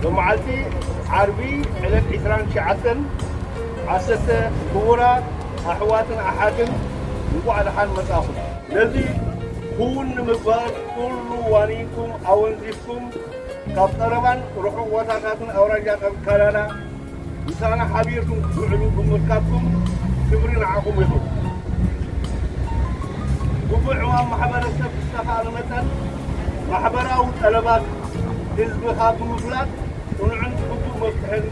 ሎመዓልቲ ዓርቢ ዕለት ዕስራን ትሽዓተን ዓሰርተ ክቡራት ኣሕዋትን ኣሓትን እንቋዕ ደሓን መጻኹም። ነዚ ክውን ንምግባር ኩሉ ዋኒንኩም ኣወንዚፍኩም ካብ ቀረባን ርሑቕ ቦታታትን ኣውራጃታት ካናዳ ምሳና ሓቢርኩም ክትውዕሉ ብምርካብኩም ክብሪ ንዓኹም ይኹን። ግቡእ ዕማም ማሕበረሰብ ብዝተኻእለ መጠን ማሕበራዊ ጠለባት ህዝብኻ ብምፍላጥ ቅኑዕን ግቡእ መፍትሕን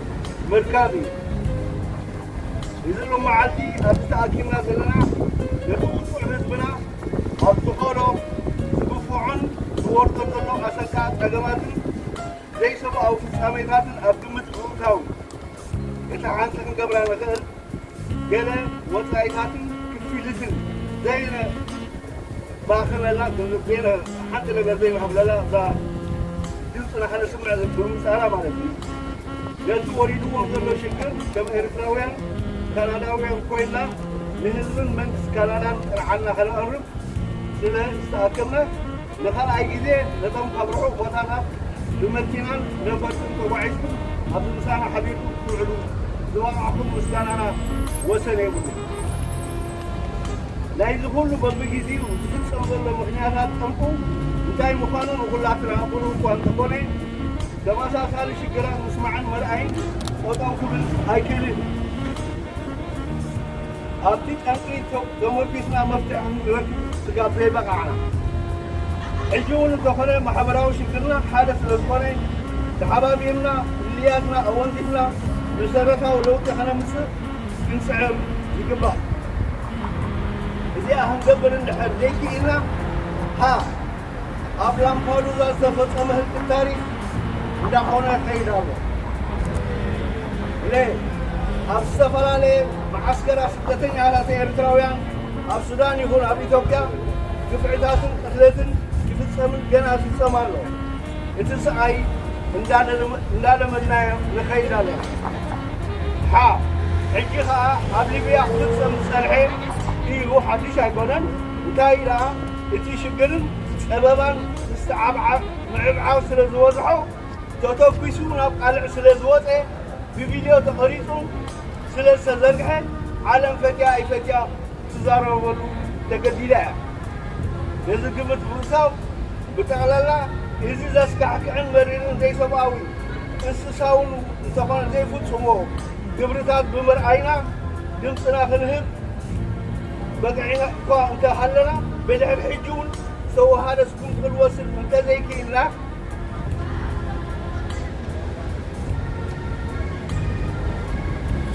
ምርካብ እዩ። እዚ ሎመዓልቲ ኣብዚ ተኣኪብና ዘለና ነቲ ውጹዕ ህዝብና ኣብ ዝኸዶ ዝግፍዖን ዝወርዶ ዘሎ ኣሰካ ጸገማትን ዘይሰብኣዊ ፍጻሜታትን ኣብ ግምት ብምእታው፣ እቲ ሓንቲ ክንገብራ ንኽእል ገለ ወጻኢታትን ክፍሊትን ዘይነ-፣ ባኸነላ፣ ዘይነ-፣ ሓንቲ ነገር ዘይንሃብለላ እዛ ድምፅና ከነስምዕ ብምምፃእና ማለት እዩ። ነቲ ወሪድዎም ዘሎ ሽግር ከም ኤርትራውያን ካናዳውያን ኮይና ንህዝብን መንግስቲ ካናዳን ጥርዓንና ከነቕርብ ስለ ዝተኣከብና፣ ንኻልኣይ ግዜ ነቶም ካብ ርሑቕ ቦታታት ብመኪናን ነፈርትን ተጓዒዝኩም ኣብዚ ምሳና ሓቢርኩም ክትውዕሉ ዝበቓዕኩም ምስጋናና ወሰን የብሉን። ናይዚ ኩሉ በብግዜኡ ዝፍጸም ዘሎ ምኽንያታት ጠንቁ እንታይ ምዃኑ ንኹላትና ብሩህ እኳ እንተኾነ፣ ተመሳሳሊ ሽግራት ምስማዕን ምርኣይን ጠጠው ክብል ኣይክእልን። ኣብቲ ጠንቂ ተ-፣ ተመርኲስና መፍትሒ ክንረክብ ስጋብ ዘይበቓዕና፣ ሕጂ እውን እንተኾነ ማሕበራዊ ሽግርና ሓደ ስለ ዝኾነ፣ ተሓባቢርና ፍልልያትና ኣወንዚፍና መሰረታዊ ለውጢ ከነምጽእ ክንጽዕር ይግባእ። እዚኣ ክንገብር እንድሕር ዘይክኢልና፣ ሃ፣ ኣብ ላምፓዱዛ ዝተፈጸመ ህልቂት ታሪኽ እንዳኾነ ይኸይድ ኣሎ። ለ፣ ኣብ ዝተፈላለየ መዓስከራት ስደተኛታት ኤርትራውያን ኣብ ሱዳን ይኹን ኣብ ኢትዮጵያ ግፍዕታትን ቅትለትን ይፍጸምን ገና ይፍጸም ኣሎ። እቲ ስቓይ እንዳለመ-፣ እንዳለመድናዮ ንኸይድ ኣለና። ሓ፣ ሕጂ ኸኣ ኣብ ሊብያ ክፍጸም ዝጸንሐ እዩ፣ ሓድሽ ኣይኮነን። እንታይ ደኣ፣ እቲ ሽግርን ጸበባን ምስትዓብዓ-፣ ምዕብዓብ ስለ ዝበዝሖ፣ ተተኲሱ ናብ ቃልዕ ስለ ዝወጸ፣ ብቪድዮ ተቐሪጹ ስለ ዝተዘርግሐ፣ ዓለም ፈትያ ኣይፈትያ ትዛረበሉ ተገዲዳ እያ። ነዚ ግምት ብምእታው፣ ብጠቕላላ እዚ ዘስካሕክሕን መሪርን ዘይሰብኣዊ፣ እንስሳውን እንተኾነ ዘይፍጽሞ ግብርታት ብምርኣይና፣ ድምጽና ክንህብ በቂዕና እኳ እንተሃለና፣ ብድሕሪ ሕጂ እውን ዝተወሃደ ስጉምቲ ክንወስድ እንተዘይክኢልና፣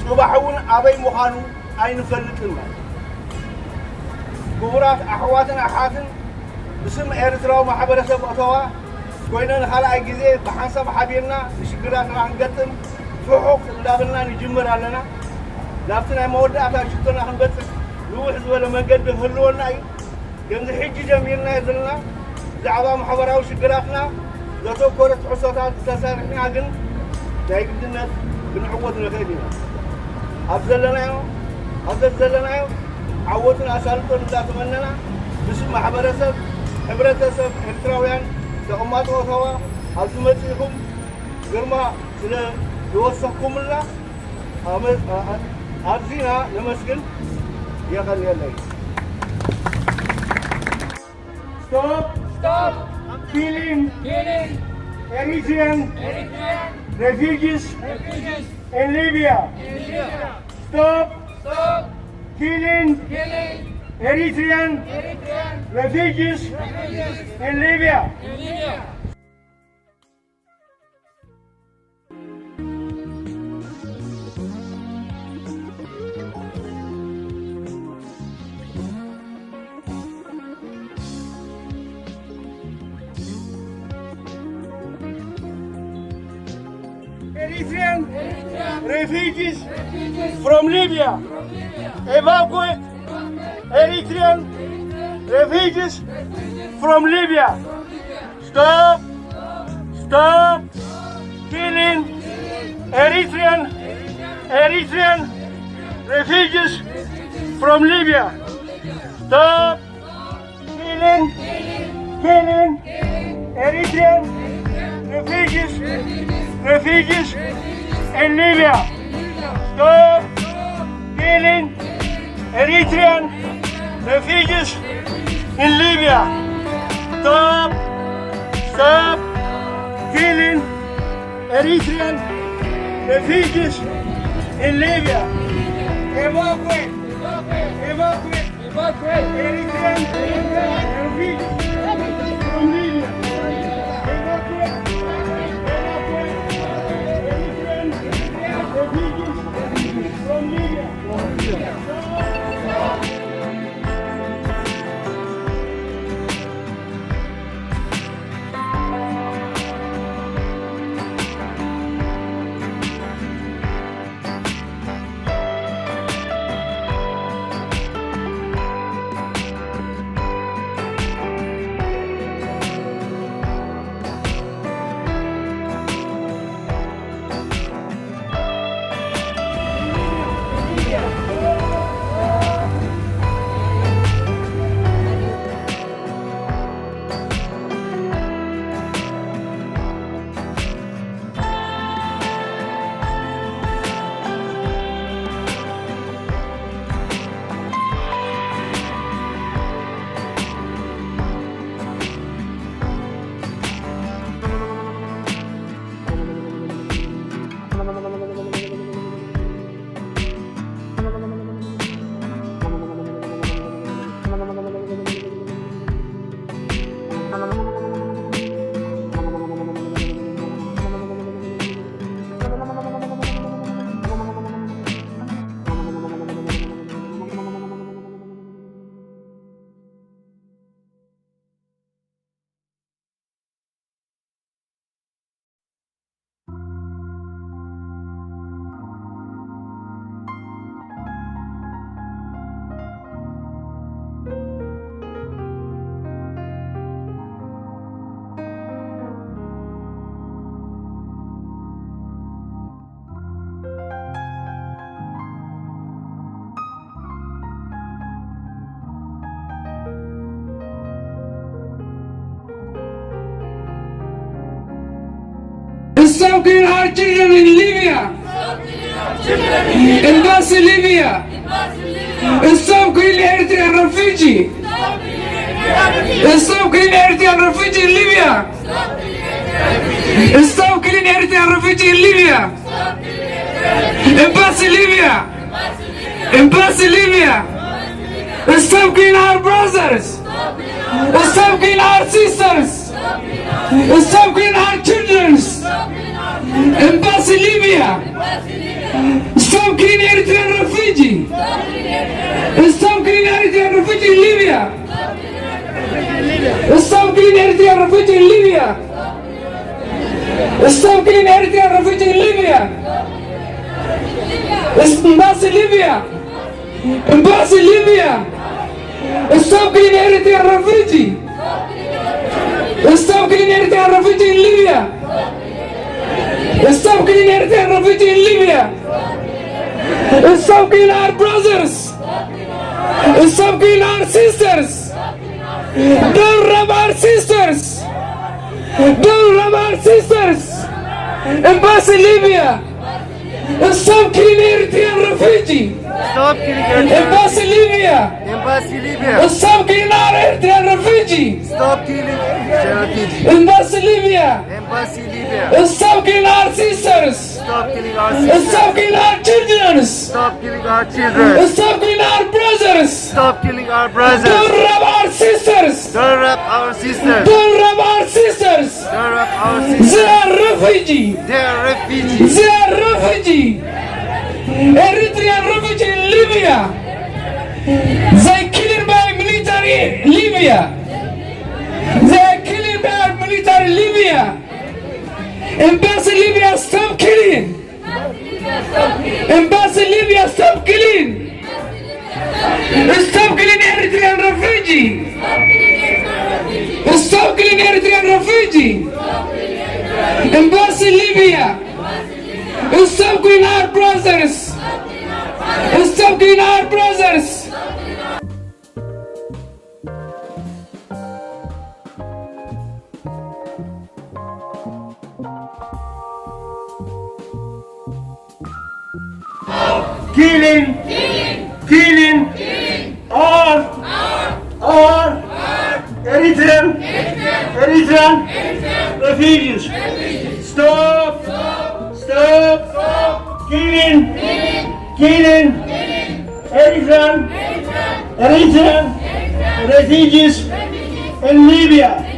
ጽባሕ እውን ኣበይ ምዃኑ ኣይንፈልጥን ማለት እዩ። ክቡራት ኣሕዋትን ኣሓትን፣ ብስም ኤርትራዊ ማሕበረሰብ ኦቶዋ ኮይነ ንኻልኣይ ግዜ ብሓንሳብ ሓቢርና ንሽግራትና ክንገጥም ፍሑኽ እንዳበልና ንጅምር ኣለና። ናብቲ ናይ መወዳእታ ሽቶና ክንበጽሕ ንውሕ ዝበለ መንገዲ ክህልወና እዩ። ከምዚ ሕጂ ጀሚርናዮ ዘለና ብዛዕባ ማሕበራዊ ሽግራትና ዘተኮረ ትሕዝቶታት እንተሰሪሕና ግን ናይ ግድነት ክንዕወት ንኽእል ኢና። ኣብ ዘለናዮ፣ ኣብ ዘለናዮ ዓወትን ኣሳልጦን እንዳተመነና፣ ብስም ማሕበረሰብ፣ ሕብረተሰብ ኤርትራውያን ተቐማጦ ኦታዋ ኣብዚ መጺእኹም ግርማ ስለ ዝወሰኽኩምልና ኣመ-፣ ኣ-፣ ኣ-፣ ኣዚና ነመስግን። የቐንየለይ። Stop! Stop! Killing! Killing! Eritrean! Eritrean! Refugees! Refugees! In Libya! In Libya! Stop! Stop! Killing! Killing! Eritrean! Eritrean! Refugees! Refugees! In Libya! In Libya! Eritrean refugees from Libya. Evacuate Eritrean refugees from Libya. Stop! Stop killing Eritrean, Eritrean refugees from Libya. Stop killing, killing Eritrean refugees refugees in Libya. Stop killing Eritrean refugees in Libya. Stop, stop killing Eritrean refugees in Libya. Evacuate, evacuate, evacuate Eritrean refugees from Libya. Evacuate, evacuate Eritrean refugees from Libya. Stop killing our children in Libya. Embassy Libya. Stop killing Eritrean refugee. Stop killing Eritrean refugee in Libya. Stop killing Eritrean refugee in Libya. Embassy Libya. Embassy Libya. Stop killing our brothers. Stop killing our sisters. Stop killing our children. Embassy Libya. Stop killing Eritrean refugee. Stop killing Eritrean refugee in Libya. Stop killing Eritrean refugee in Libya. Stop killing Eritrean refugee in Libya. Embassy Libya. Embassy Libya. Stop killing Eritrean refugee. Stop killing Eritrean refugee in Libya. Stop killing Eritrean refugee in Libya. Stop killing our brothers. Stop killing our sisters. Don't rob our sisters. Don't rob our sisters. Embassy Libya. Stop killing Eritrean refugee. Stop killing Eritrean Embassy Libya. Embassy Libya. Stop killing our Eritrean refugee. Stop killing Eritrean refugee. Embassy Libya. Embassy Libya. Stop killing our sisters. Stop killing our sisters. Stop killing our children. Stop killing our children. Stop killing our brothers. Stop killing our brothers. Don't rob our sisters. Don't rob our sisters. Don't rob our sisters. Don't rob our sisters. They are refugee. They are refugee. They are refugee. Eritrean refugee in Libya. They killing by military Libya. They are killing by military Libya. Embassy Libya, stop killing. Embassy Libya, stop killing. Stop killing Eritrean refugee. Stop killing Eritrean refugee. Embassy Libya, stop killing our brothers. Stop killing our brothers. Killing, killing, all, all Eritrean, Eritrean refugees. Stop, stop killing, killing Eritrean, Eritrean refugees in Libya.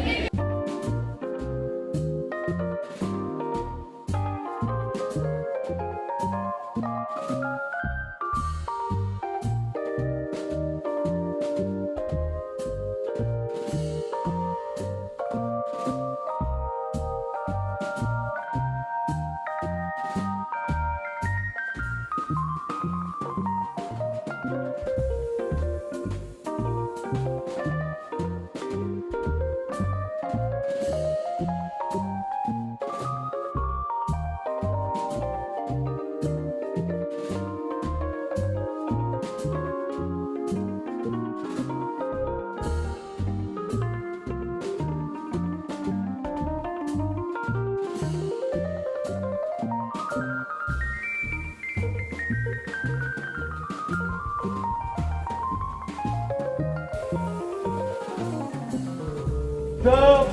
Stop!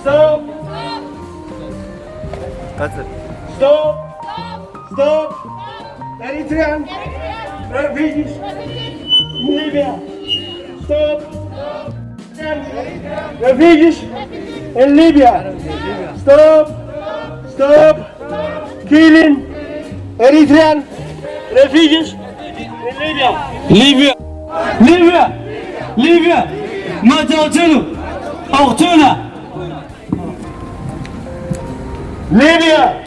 Stop! That's it. Stop! Stop! Eritrean refugees in Libya. Stop! Refugees in Libya. Stop! Stop! Killing Eritrean refugees in Libya. Libya! Libya! Libya! ما تقتلوا! اقتلنا! Libya!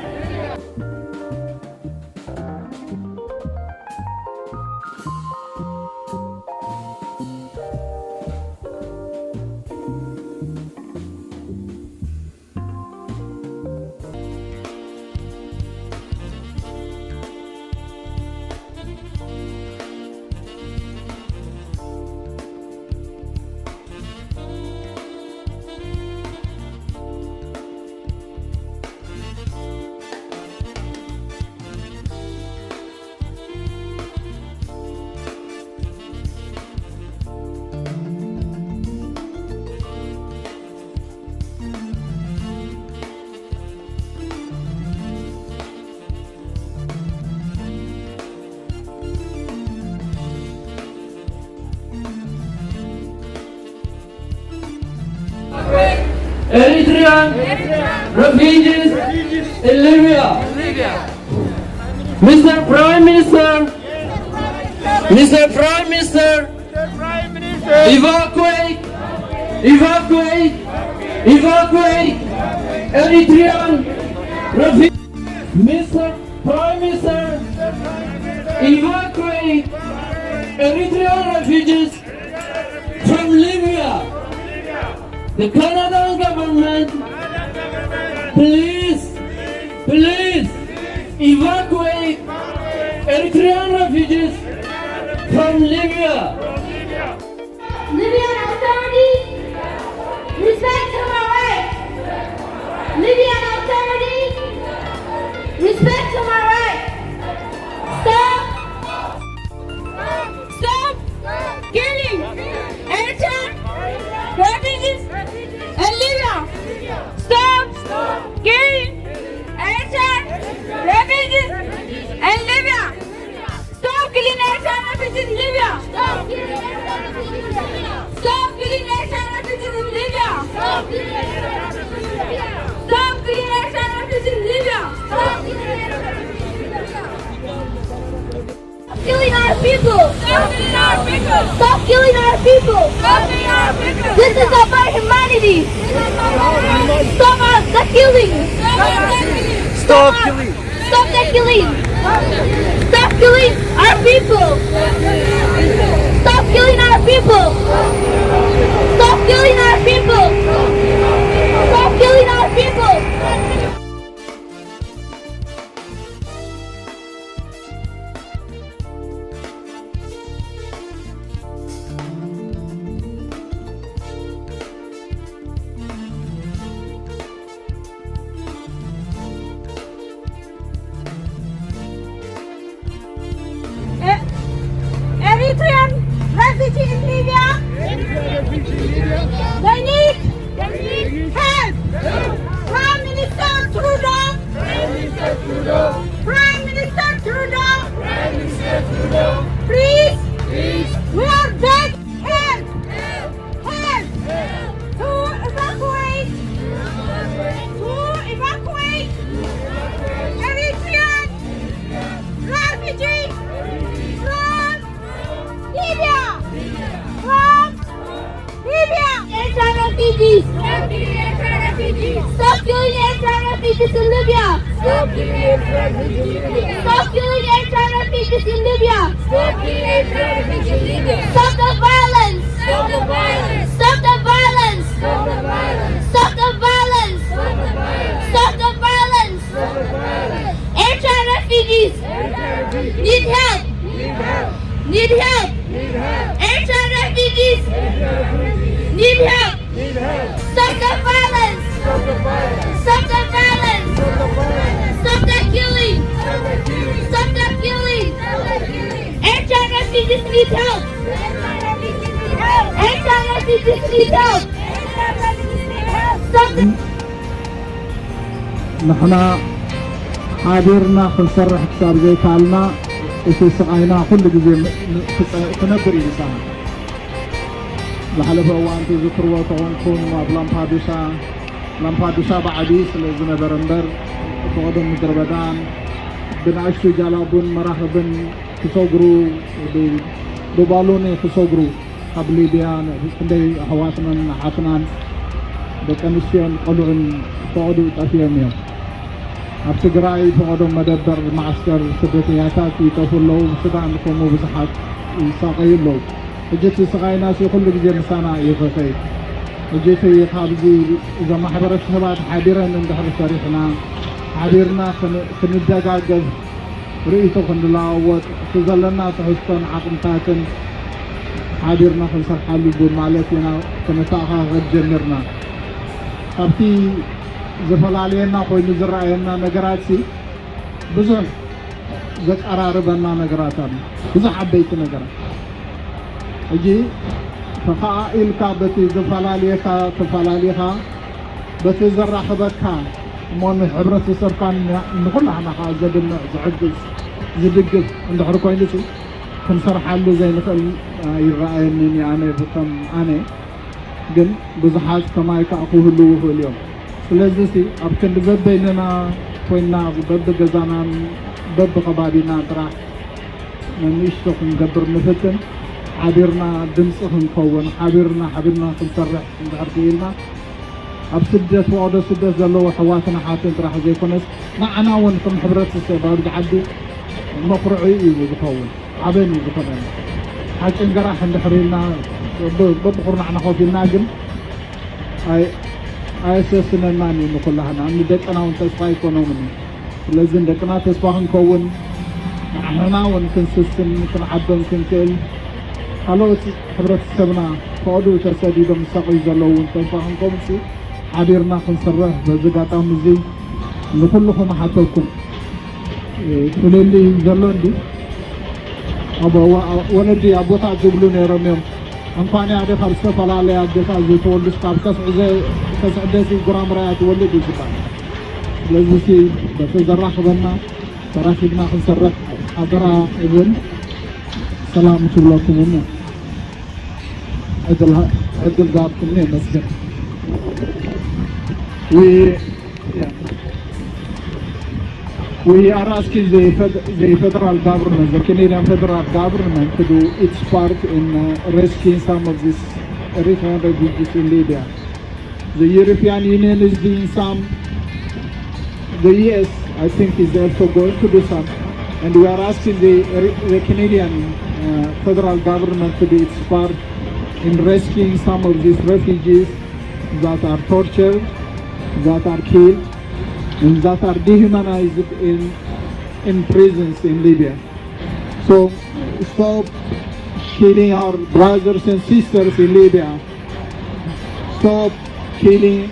Eritrean refugees in Libya. Mister Prime Minister, Mister Prime Minister, evacuate, evacuate, evacuate Eritrean refugees. Mister Prime Minister, evacuate Eritrean refugees from Libya. The Canadian government, please, please evacuate Eritrean refugees from Libya. Libyan authority, respect human rights. Libyan authority, respect human rights. Stop. Stop killing Eritrean refugees in Libya. Stop killing Eritrean refugees in Libya. Stop killing Eritrean refugees in Libya. Stop killing Eritrean refugees in Libya. Stop killing Eritrean refugees in Libya. Stop killing our people! Stop killing our people! Stop killing our people! Stop killing our people! This is about humanity! Stop us, the killing! Stop killing! Stop killing! Stop the killing! Stop killing our people! Stop killing our people! Stop killing our people! Stop killing our people! Libya. Stop killing Eritrean refugees in Libya. Stop killing Eritrean refugees in Libya. Stop killing Eritrean refugees in Libya. Stop the violence. Stop the violence. Stop the violence. Stop the violence. Stop the violence. Stop the violence. Stop the violence. Eritrean refugees. Eritrean refugees. Need help. Need help. Need help. Need help. Eritrean refugees. Eritrean refugees. Need help. Need help. Stop the violence. Stop the violence. Stop the violence. Stop the violence. Stop the killing. Stop the killing. Stop the killing. Stop the killing. Eritrean refugees need help. Eritrean refugees need help. Eritrean refugees need help. Eritrean refugees need help. Stop the ንሕና ሓቢርና ክንሰርሕ ክሳብ ዘይከኣልና፣ እቲ ስቓይና ኩሉ ግዜ ን-፣ ን-፣ ክጸ-፣ ክነብር እዩ ምሳና። ዝሓለፈ እዋን ትዝክርዎ ተኾንኩም፣ ኣብ ላምፓዱሳ፣ ላምፓዱሳ ብዓቢ ስለ ዝነበረ እምበር፣ ፈቐዶ ምድረ በዳን ብንኣሽቱ ጃላቡን መራኽብን ክሰግሩ፣ ብ-፣ ብባሎኒ ክሰግሩ፣ ካብ ሊብያ ክንደይ ኣሕዋትናን ኣሓትናን ደቂ ኣንስትዮን ቆልዑን ፈቐዶ ጠፊኦም እዮም። ኣብ ትግራይ ፈቐዶ መደበር መዓስከር ስደተኛታት ይጠፍኡ ኣለዉ። ብሱዳን ከምኡ ብዙሓት ይሳቐዩ ኣለዉ። ሕጂ እቲ ስቓይና ሲ ኩሉ ግዜ ምሳና እዩ ክኸይድ። ሕጂ እቲ ካብዚ እዞም ማሕበረሰባት ሓቢረን እንድሕር ሰሪሕና፣ ሓቢርና ክን-፣ ክንደጋገፍ፣ ርእይቶ ክንለዋወጥ፣ እቲ ዘለና ትሕዝቶን ዓቕምታትን ሓቢርና ክንሰርሓሉ ብማለት ኢና ክንተኣኻኸብ ጀሚርና። ካብቲ ዝፈላለየና ኮይኑ ዝረኣየና ነገራት ሲ ብዙሕ ዘቀራርበና ነገራት ኣሎ። ብዙሕ ዓበይቲ ነገራት። ሕጂ ተኸኣኢልካ በቲ ዘፈላለየካ ተፈላለኻ፣ በቲ ዘራኽበካ እሞ ንሕብረተሰብካ ን-፣ ንኹላህና ከኣ ዘድምዕ፣ ዝሕግዝ፣ ዝድግፍ እንድሕር ኮይኑ ሲ ክንሰርሓሉ ዘይንኽእል ኣይረኣየንን እዩ። ኣነ ብከም ኣነ ግን ብዙሓት ከማይ ከኣ ክህልዉ ይኽእሉ እዮም። ስለዚ ሲ ኣብ ክንዲ በበይንና ኮይንና በብገዛናን በብኸባቢናን ጥራሕ ንእሽቶ ክንገብር ንፍትን፣ ሓቢርና ድምፂ ክንከውን፣ ሓቢርና፣ ሓቢርና ክንሰርሕ እንድሕር ክኢልና፣ ኣብ ስደት፣ ፈቐዶ ስደት ዘለዉ ኣሕዋትን ኣሓትን ጥራሕ ዘይኮነስ፣ ንዓና እውን ከም ሕብረተሰብ ኣብዚ ዓዲ መኹርዒ እዩ ዝኸውን፣ ሓበን እዩ ዝኾነና። ሓቂ እንገራሕ እንድሕር ኢልና፣ በ-፣ በብኹርናዕና ኮፍ ኢልና ግን ኣይ-፣ ኣየሰስነናን እዩ ንኹላህና። ንደቅና እውን ተስፋ ኣይኮኖምን እዩ። ስለዚ ንደቅና ተስፋ ክንከውን፣ ንዓና እውን ክንስስን ክንዓበን ክንክእል፣ ካልኦት ሕብረተሰብና ፈቐድኡ ተሰዲዶም ዝሳቐዩ ዘለዉ እውን ተስፋ ክንከውን ሲ ሓቢርና ክንሰርሕ በዚ ኣጋጣሚ እዚ ንኹልኹም እሓተኩም። እ፣ ፍልልይ ዘሎ እንዲ ኣብ ወ-፣ ወለዲ ኣቦታት ዝብሉ ነይሮም እዮም። እንኳን ሓደ ካብ ዝተፈላለየ ኣዴታት ዝተወልዱስ ካብ ከስዕ ዘ-፣ ከስዕ ደሲ ጉራምራ እያ ትወልድ እዩ ዝበሃል። ስለዚ ሲ በቲ ዘራኽበና ተራኺብና ክንሰርሕ ሓደራ እብል። ሰላም ክብለኩም እሞ ዕድል ሃ-፣ ዕድል ዝሃብኩምኒ የመስግን። We, yeah. We are asking the fed-, the federal government, the Canadian federal government, to do its part in, uh, rescuing some of these Eritrean refugees in Libya. The European Union is doing some. The U S, I think, is also going to do some. And we are asking the, the Canadian, uh, federal government to do its part in rescuing some of these refugees that are tortured, that are killed, and that are dehumanized in, in prisons in Libya. So stop killing our brothers and sisters in Libya. Stop killing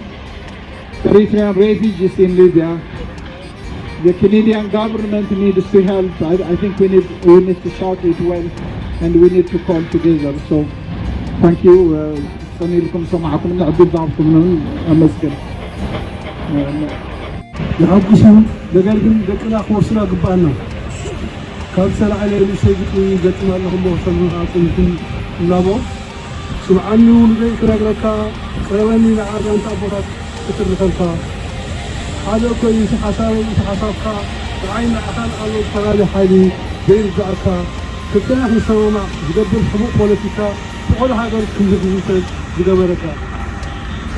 Eritrean refugees in Libya. The Canadian government needs to help. I, I think we need, we need to shout it well, and we need to call together. So, thank you. Uh, ጸኒልኩም ሰማዕኩም ንዕድል ዛብኩም ኣመስግን። ይሓጉስ እዩ። ነገር ግን ደቅና ክወስና ግባኣና። ካብ ዝተላዕለ ንእሽተይ ግጥሚ ይገጥም ኣለኹ እሞ ክሰምዑ ኣጽኒዕኩም እላቦ። ስምዓኒ ንዘይ ክነግረካ፣ ቅረበኒ ንዓርባንታ ኣቦታት ክትርኸብካ። ሓደ እኮ እዩ እቲ ሓሳበይ፣ እቲ ሓሳብካ፣ ንዓይ ንዓኻን ኣሎ ዝተፈላለየ ሓይሊ ዘይርድኣካ። ክልተና ክንሰማማዕ ዝገብር ሕቡእ ፖለቲካ፣ ፍቑድ ሃገር ክንዝግዝተን ዝገበረካ።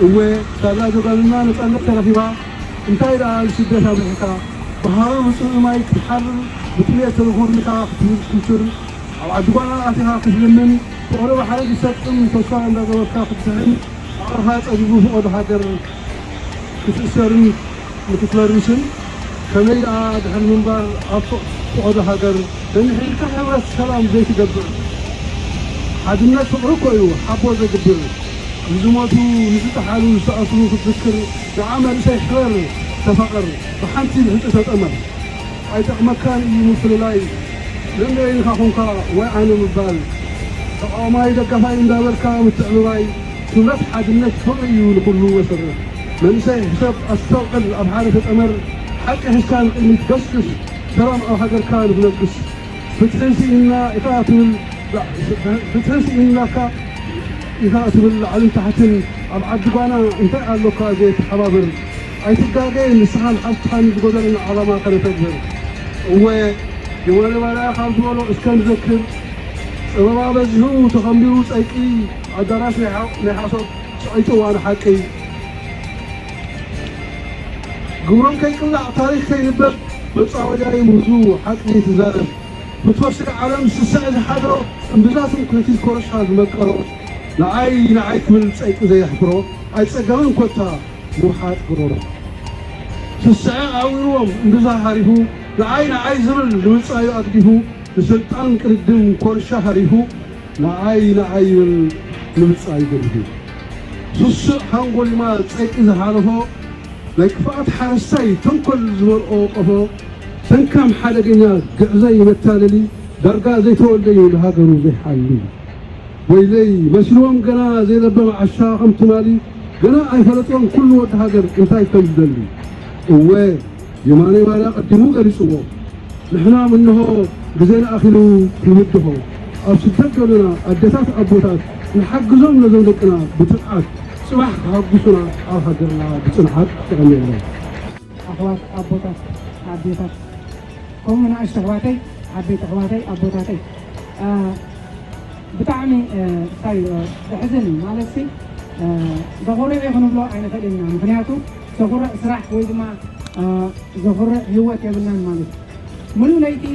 እወ፣ ሳላ ጀጋኑና ነጻነት ተረኺባ፣ እንታይ ደኣ ንስደት ኣምሪሕካ ብሃሮ ብጽምኢ ማይ ክትሓርር ብጥሜት ተደኾርኒካ ክትሽር ኣብ ዓዲ ጓና ኣቲኻ ክትልምን ፍቕሪ ባሕሪ ክትሰጥም ተስፋ እንዳገበርካ ክትስሕን ኣእምሮኻ ጸቢቡ ፍቖዶ ሃገር ክትእሰርን ንክትፈርስን ከመይ ደኣ ድሕሪ ምንባር ኣብ ፍቖዶ ሃገር ነንሕድካ ሕብረት ሰላም ዘይትገብር ሓድነት ፍቕሪ እኮ እዩ ሓቦ ዘግብር ንዝሞቱ ንዝጠሓሉ ዝተኣስሩ ክትዝክር ደኣ መንእሰይ ሕበር ተፋቐር ብሓንቲ ብሕቂ ተጠመር ኣይጠቕመካን እዩ ምፍልላይ ነንበይንኻ ኾንካ ወይ ኣነ ምባል ተቓዋማይ ደጋፋይ እንዳበልካ ምትዕብባይ ስምረት ሓድነት ፍቕሪ እዩ ንኹሉ መሰረት መንእሰይ ሕሰብ ኣስተውዕል ኣብ ሓደ ተጠመር ሓቂ ሒዝካ ንቕድሚት ገስግስ ሰላም ኣብ ሃገርካ ንክነግስ ፍትሒ ስኢንና ኢኻ ትብል ፍትሒ ስኢንናካ ኢኻ ትብል ላዕልን ታሕትን ኣብ ዓዲ ጓና እንታይ ኣሎካ ዘይተሓባብር ኣይትጋገ ንስኻን ሓፍትኻን ዝጎደለና ዓላማ ከነተግብር እወ የማነ ባርያ ካብ ዝበሎ እስከ ንዘክር ጸበባ በዚሑ ተኸምቢሩ ጸይቂ ኣዳራሽ ናይ ሓሶት ጸይቂ እዋን ሓቂ ግብሮም ከይቅላዕ ታሪኽ ከይንበብ መጻወድያ ይምህዙ ሓቂ ትዛረብ ብትወስድ ዓለም ስስዕ ዝሓድሮ እምብዛ ትምክህቲ ኮረሻ ዝመቀሮ ንዓይ ንዓይ ክብል ጸይቂ ዘየሕፍሮ ኣይጸገምን ኮታ ምውሓጥ ጉሮሮ ስስዐ ኣዊርዎም እምብዛ ሃሪፉ ንዓይ ንዓይ ዝብል ንምጻዩ ኣግዲፉ ንስልጣን ቅድድም ኮርሻ ሃሪፉ ንዓይ ንዓይ ይብል ንምጻዩ ገዲፉ ስስዕ ሃንጎሊማ ጸቂ ዝሓለፎ ናይ ክፍኣት ሓረስታይ ተንኮል ዝመልኦ ቀፎ ሰንካም ሓደገኛ ግዕዘይ መታለሊ ዳርጋ ዘይተወልደ እዩ ንሃገሩ ዘይሓሊ ወይለይ መስልዎም ገና ዘይለበም ዓሻ ከም ትማሊ ገና ኣይፈለጥዎን ኩሉ ወዲ ሃገር እንታይ ከም ዝደሊ እወ የማነ ባርያ ቀዲሙ ገሊፅዎ ንሕና ምንሆ ግዜና ኣኺሉ ንብድሆ ኣብ ስደት ዘለና ኣደታት ኣቦታት ንሓግዞም ነዞም ደቅና ብትብዓት ፅባሕ ክሃጉሱና ኣብ ሃገርና ብፅንዓት ተቐሚዕና ኣሕዋት ኣቦታት ኣዴታት ከምኡ ንኣሽቱ ኣሕዋተይ ዓበይቲ ኣሕዋተይ ኣቦታተይ ብጣዕሚ እንታይ እዩ ዘሕዝን እዩ ማለት ሲ ዘኹርዕ እዩ ክንብሎ ኣይንኽእል ኢና ምክንያቱ ዘኹርዕ ስራሕ ወይ ድማ ዘኹርዕ ህይወት የብልናን ማለት እዩ ሙሉእ ለይቲ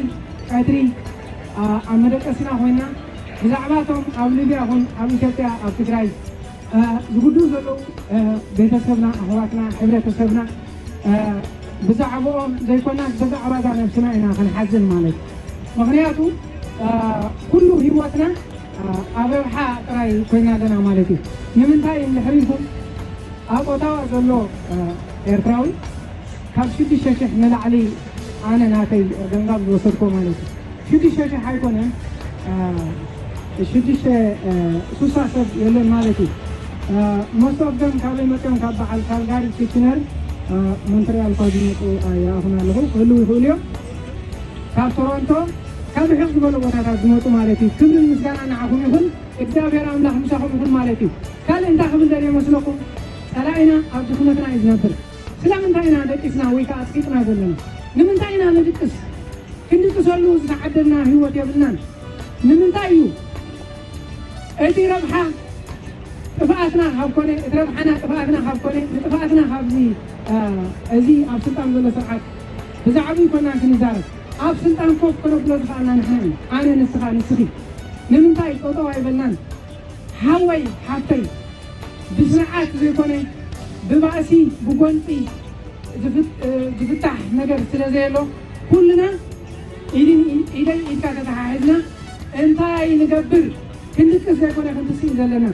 ቀትሪ ኣብ መደቀሲና ኮይና ብዛዕባቶም ኣብ ሊብያ ኹን ኣብ ኢትዮጵያ ኣብ ትግራይ ዝጉድኡ ዘለዉ ቤተሰብና ኣሕዋትና ሕብረተሰብና ብዛዕባኦም ዘይኮና ብዛዕባ እዛ ነብስና ኢና ክንሓዝን ማለት እዩ ምክንያቱ ኩሉ ህይወትና ኣብ ረብሓ ጥራይ ኮይና ኣለና ማለት እዩ ንምንታይ እንድሕር ኢልኩም ኣብ ኦታዋ ዘሎ ኤርትራዊ ካብ ሽዱሽተ ሽሕ ንላዕሊ ኣነ ናተይ ገንዛብ ዝወሰድኮ ማለት እዩ ሽዱሽተ ሽሕ ኣይኮነን ሽዱሽተ ሱሳ ሰብ የለን ማለት እዩ most of them ካበይ መፅኦም ካብ በዓል ካልጋሪ ኪችነር ሞንትሪያል ካብ ዝመፁ ይረኣኹም ኣለኹ ክህልው ይኽእሉ እዮም ካብ ቶሮንቶ ካብ ርሕቕ ዝበሉ ቦታታት ዝመፁ ማለት እዩ ክብርን ምስጋና ንዓኹም ይኹን እግዚኣብሔር ኣምላኽ ምሳኹም ይኹን ማለት እዩ ካልእ እንታይ ክብል ደልየ መስለኩም ፀላኢና ኣብ ድኽነትና እዩ ዝነብር ስለምንታይ ኢና ደቂስና ወይ ከዓ ኣፅቂጥና ዘለና ንምንታይ ኢና ንድቅስ ክንድቅሰሉ ዝተዓደልና ህይወት የብልናን ንምንታይ እዩ እቲ ረብሓ ጥፍኣትና ካብ ኮነ እቲ ረብሓና ጥፍኣትና ካብ ኮነ ንጥፍኣትና ካብዚ እዚ ኣብ ስልጣን ዘሎ ስርዓት ብዛዕባ ይኮና ክንዛረብ ኣብ ስልጣን ኮፍ ከነብሎ ዝኽኣልና ንሕና ኢና ኣነ ንስኻ ንስኺ ንምንታይ ጠጠው ኣይበልናን ሓወይ ሓፍተይ ብስርዓት ዘይኮነ ብባእሲ ብጎንፂ ዝፍታሕ ነገር ስለ ዘየሎ ኩልና ኢድን ኢደይ ኢድካ ተተሓሒዝና እንታይ ንገብር ክንድቅስ ዘይኮነ ክንትስእ ዘለና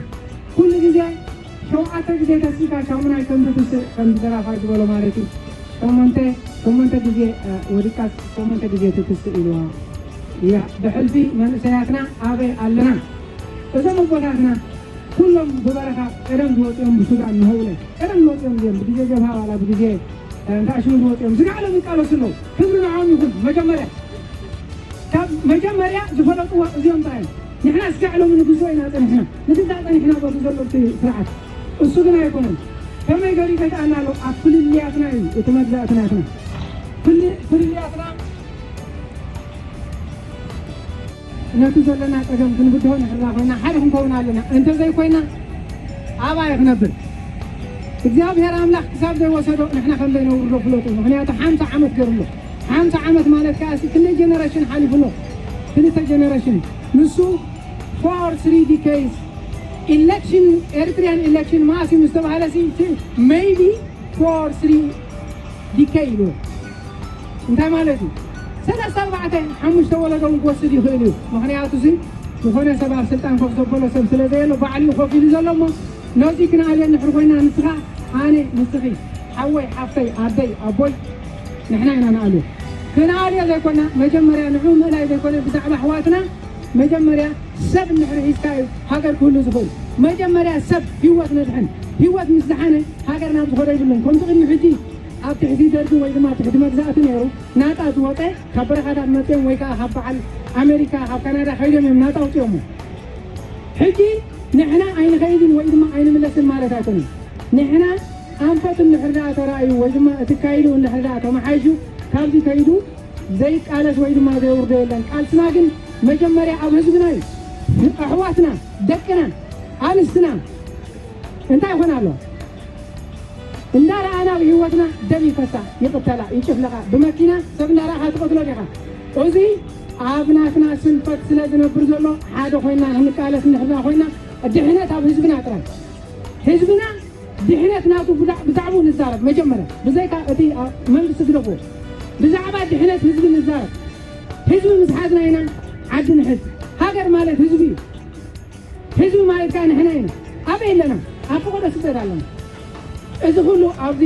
ኩሉ ግዜ ሸውዓተ ግዜ ተሲእካ ሻሙናይ ከም ትትስእ ከም ደራፋይ ዝበሎ ማለት እዩ ሸሞንተ ሸሞንተ ግዜ ወዲቃስ ሸሞንተ ግዜ ትትስእ ኢልዋ እያ ብሕልፊ መንእሰያትና ኣበይ ኣለና እዞም ኣቦታትና ኩሎም ብበረኻ ቀደም ዝወፅኦም ብሱዳን ንሀውለ ቀደም ዝወፅኦም እዮም ብግዜ ጀብሃ ዋላ ብግዜ እንታይ ሽሙ ዝወፅኦም ዝጋዕሎም ይቃለሱ ኣለዉ ክብሪ ንዓም ይኹን መጀመርያ ካብ መጀመርያ ዝፈለጥዎ እዚኦም ጥራይ ንሕና ስጋዕ ሎሚ ንግዝኦ ኢና ፀኒሕና ንግዛእ ፀኒሕና በዚ ዘሎ እቲ ስርዓት እሱ ግን ኣይኮነን ከመይ ገሪ ከይተኣና ኣሎ ኣብ ፍልልያትና እዩ እቲ መግዛእቲ ናትና ፍልልያትና ነቲ ዘለና ጸገም ክንብድሆ ንሕና ኮይና ሓደ ክንከውን ኣለና። እንተዘይኮይና ኣባይ ክነብር እግዚኣብሔር ኣምላኽ ክሳብ ዘይወሰዶ ንሕና ከም ዘይነውርዶ ፍለጡ። ምኽንያቱ ሓምሳ ዓመት ገርሎ። ሓምሳ ዓመት ማለት ከዓ ሲ ክንደይ ጀነሬሽን ሓሊፉ ኣሎ? ክልተ ጀነሬሽን። ንሱ for three decades election, Eritrean election መዓስ እዩ ምስ ተባሃለ ሲ ሲ maybe for three decade ኢሉ። እንታይ ማለት እዩ? ሰለስተ ኣርባዕተ ሓሙሽተ ወለዶ እውን ክወስድ ይኽእል እዩ። ምኽንያቱ ሲ ዝኾነ ሰብ ኣብ ስልጣን ኮፍ ዘበሎ ሰብ ስለ ዘየሎ ባዕሉ እዩ ኮፍ ኢሉ ዘሎ እሞ ነዚ ክንኣልዮ እንድሕር ኮይና ንስኻ ኣነ ንስኺ ሓወይ ሓፍተይ ኣደይ ኣቦይ ንሕና ኢና ንኣልዮ። ክንኣልዮ ዘይኮና መጀመርያ ንዑ ምእላይ ዘይኮነ ብዛዕባ ኣሕዋትና መጀመርያ ሰብ እንድሕር ሒዝካ እዩ ሃገር ክህሉ ዝኽእል። መጀመርያ ሰብ ህይወት ነድሕን። ህይወት ምስ ደሓነ ሃገር ናብ ዝኾነ ይብሉን። ከምቲ ቅድሚ ሕጂ ኣብ ትሕቲ ደርጊ ወይ ድማ ትሕቲ መግዛእቲ ነይሩ ናፃ ዝወፀ ካብ በረኻታት መፅኦም ወይ ከዓ ካብ በዓል ኣሜሪካ ካብ ካናዳ ከይዶም እዮም ናፃ ኣውፅኦሞ። ሕጂ ንሕና ኣይንኸይድን ወይ ድማ ኣይንምለስን ማለት ኣይኮነን። ንሕና ኣንፈት እንድሕር ደኣ ተራእዩ ወይ ድማ እቲ ካይዱ እንድሕር ደኣ ተመሓይሹ ካብዚ ከይዱ ዘይቃለስ ወይ ድማ ዘይውርዶ የለን። ቃልስና ግን መጀመርያ ኣብ ህዝብና እዩ። ኣሕዋትና፣ ደቅና፣ ኣንስትና እንታይ ይኾና ኣለዋ? እንዳረኣና ብህይወትና ደም ይፈሳ፣ ይቕተላ፣ ይጭፍለቓ። ብመኪና ሰብ እንዳረኣኻ ትቐትሎ ዲኻ? እዚ ኣብ ናትና ስንፈት ስለ ዝነብር ዘሎ ሓደ ኮይና ክንቃለስ እንድሕርና ኮይና ድሕነት ኣብ ህዝብና ጥራይ። ህዝብና ድሕነት ናቱ ብዛ- ብዛዕባኡ ንዛረብ መጀመርያ። ብዘይካ እቲ ኣብ መንግስቲ ግደፍዎ። ብዛዕባ ድሕነት ህዝቢ ንዛረብ። ህዝቢ ምስ ሓዝና ኢና ዓዲ ንሕዝ። ሃገር ማለት ህዝቢ እዩ። ህዝቢ ማለት ከዓ ንሕና ኢና። ኣበይ ኣለና? ኣብ ፈቐዶ ስደት ኣለና። እዚ ኩሉ ኣብዚ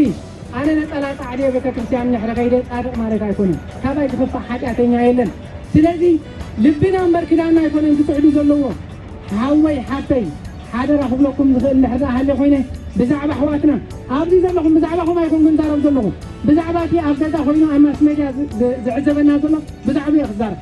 ኣነ ነፀላ ፃዕድየ ቤተክርስትያን እንድሕረ ከይደ ፃድቕ ማለት ኣይኮነን። ካባይ ዝኸፍእ ሓጢኣተኛ የለን። ስለዚ ልብና እምበር ክዳንና ኣይኮነን ክፅዕዱ ዘለዎ። ሓወይ ሓፍተይ ሓደራ ክብለኩም ዝኽእል እንድሕር ደኣ ሃልየ ኮይነ ብዛዕባ ኣሕዋትና ኣብዚ ዘለኹም ብዛዕባኹም ኣይኮንኩን ዛረብ ዘለኹ። ብዛዕባ እቲ ኣብ ገዛ ኮይኑ ኣብ ማስ ሜድያ ዝ- ዝ- ዝዕዘበና ዘሎ ብዛዕባ እየ ክዛረብ።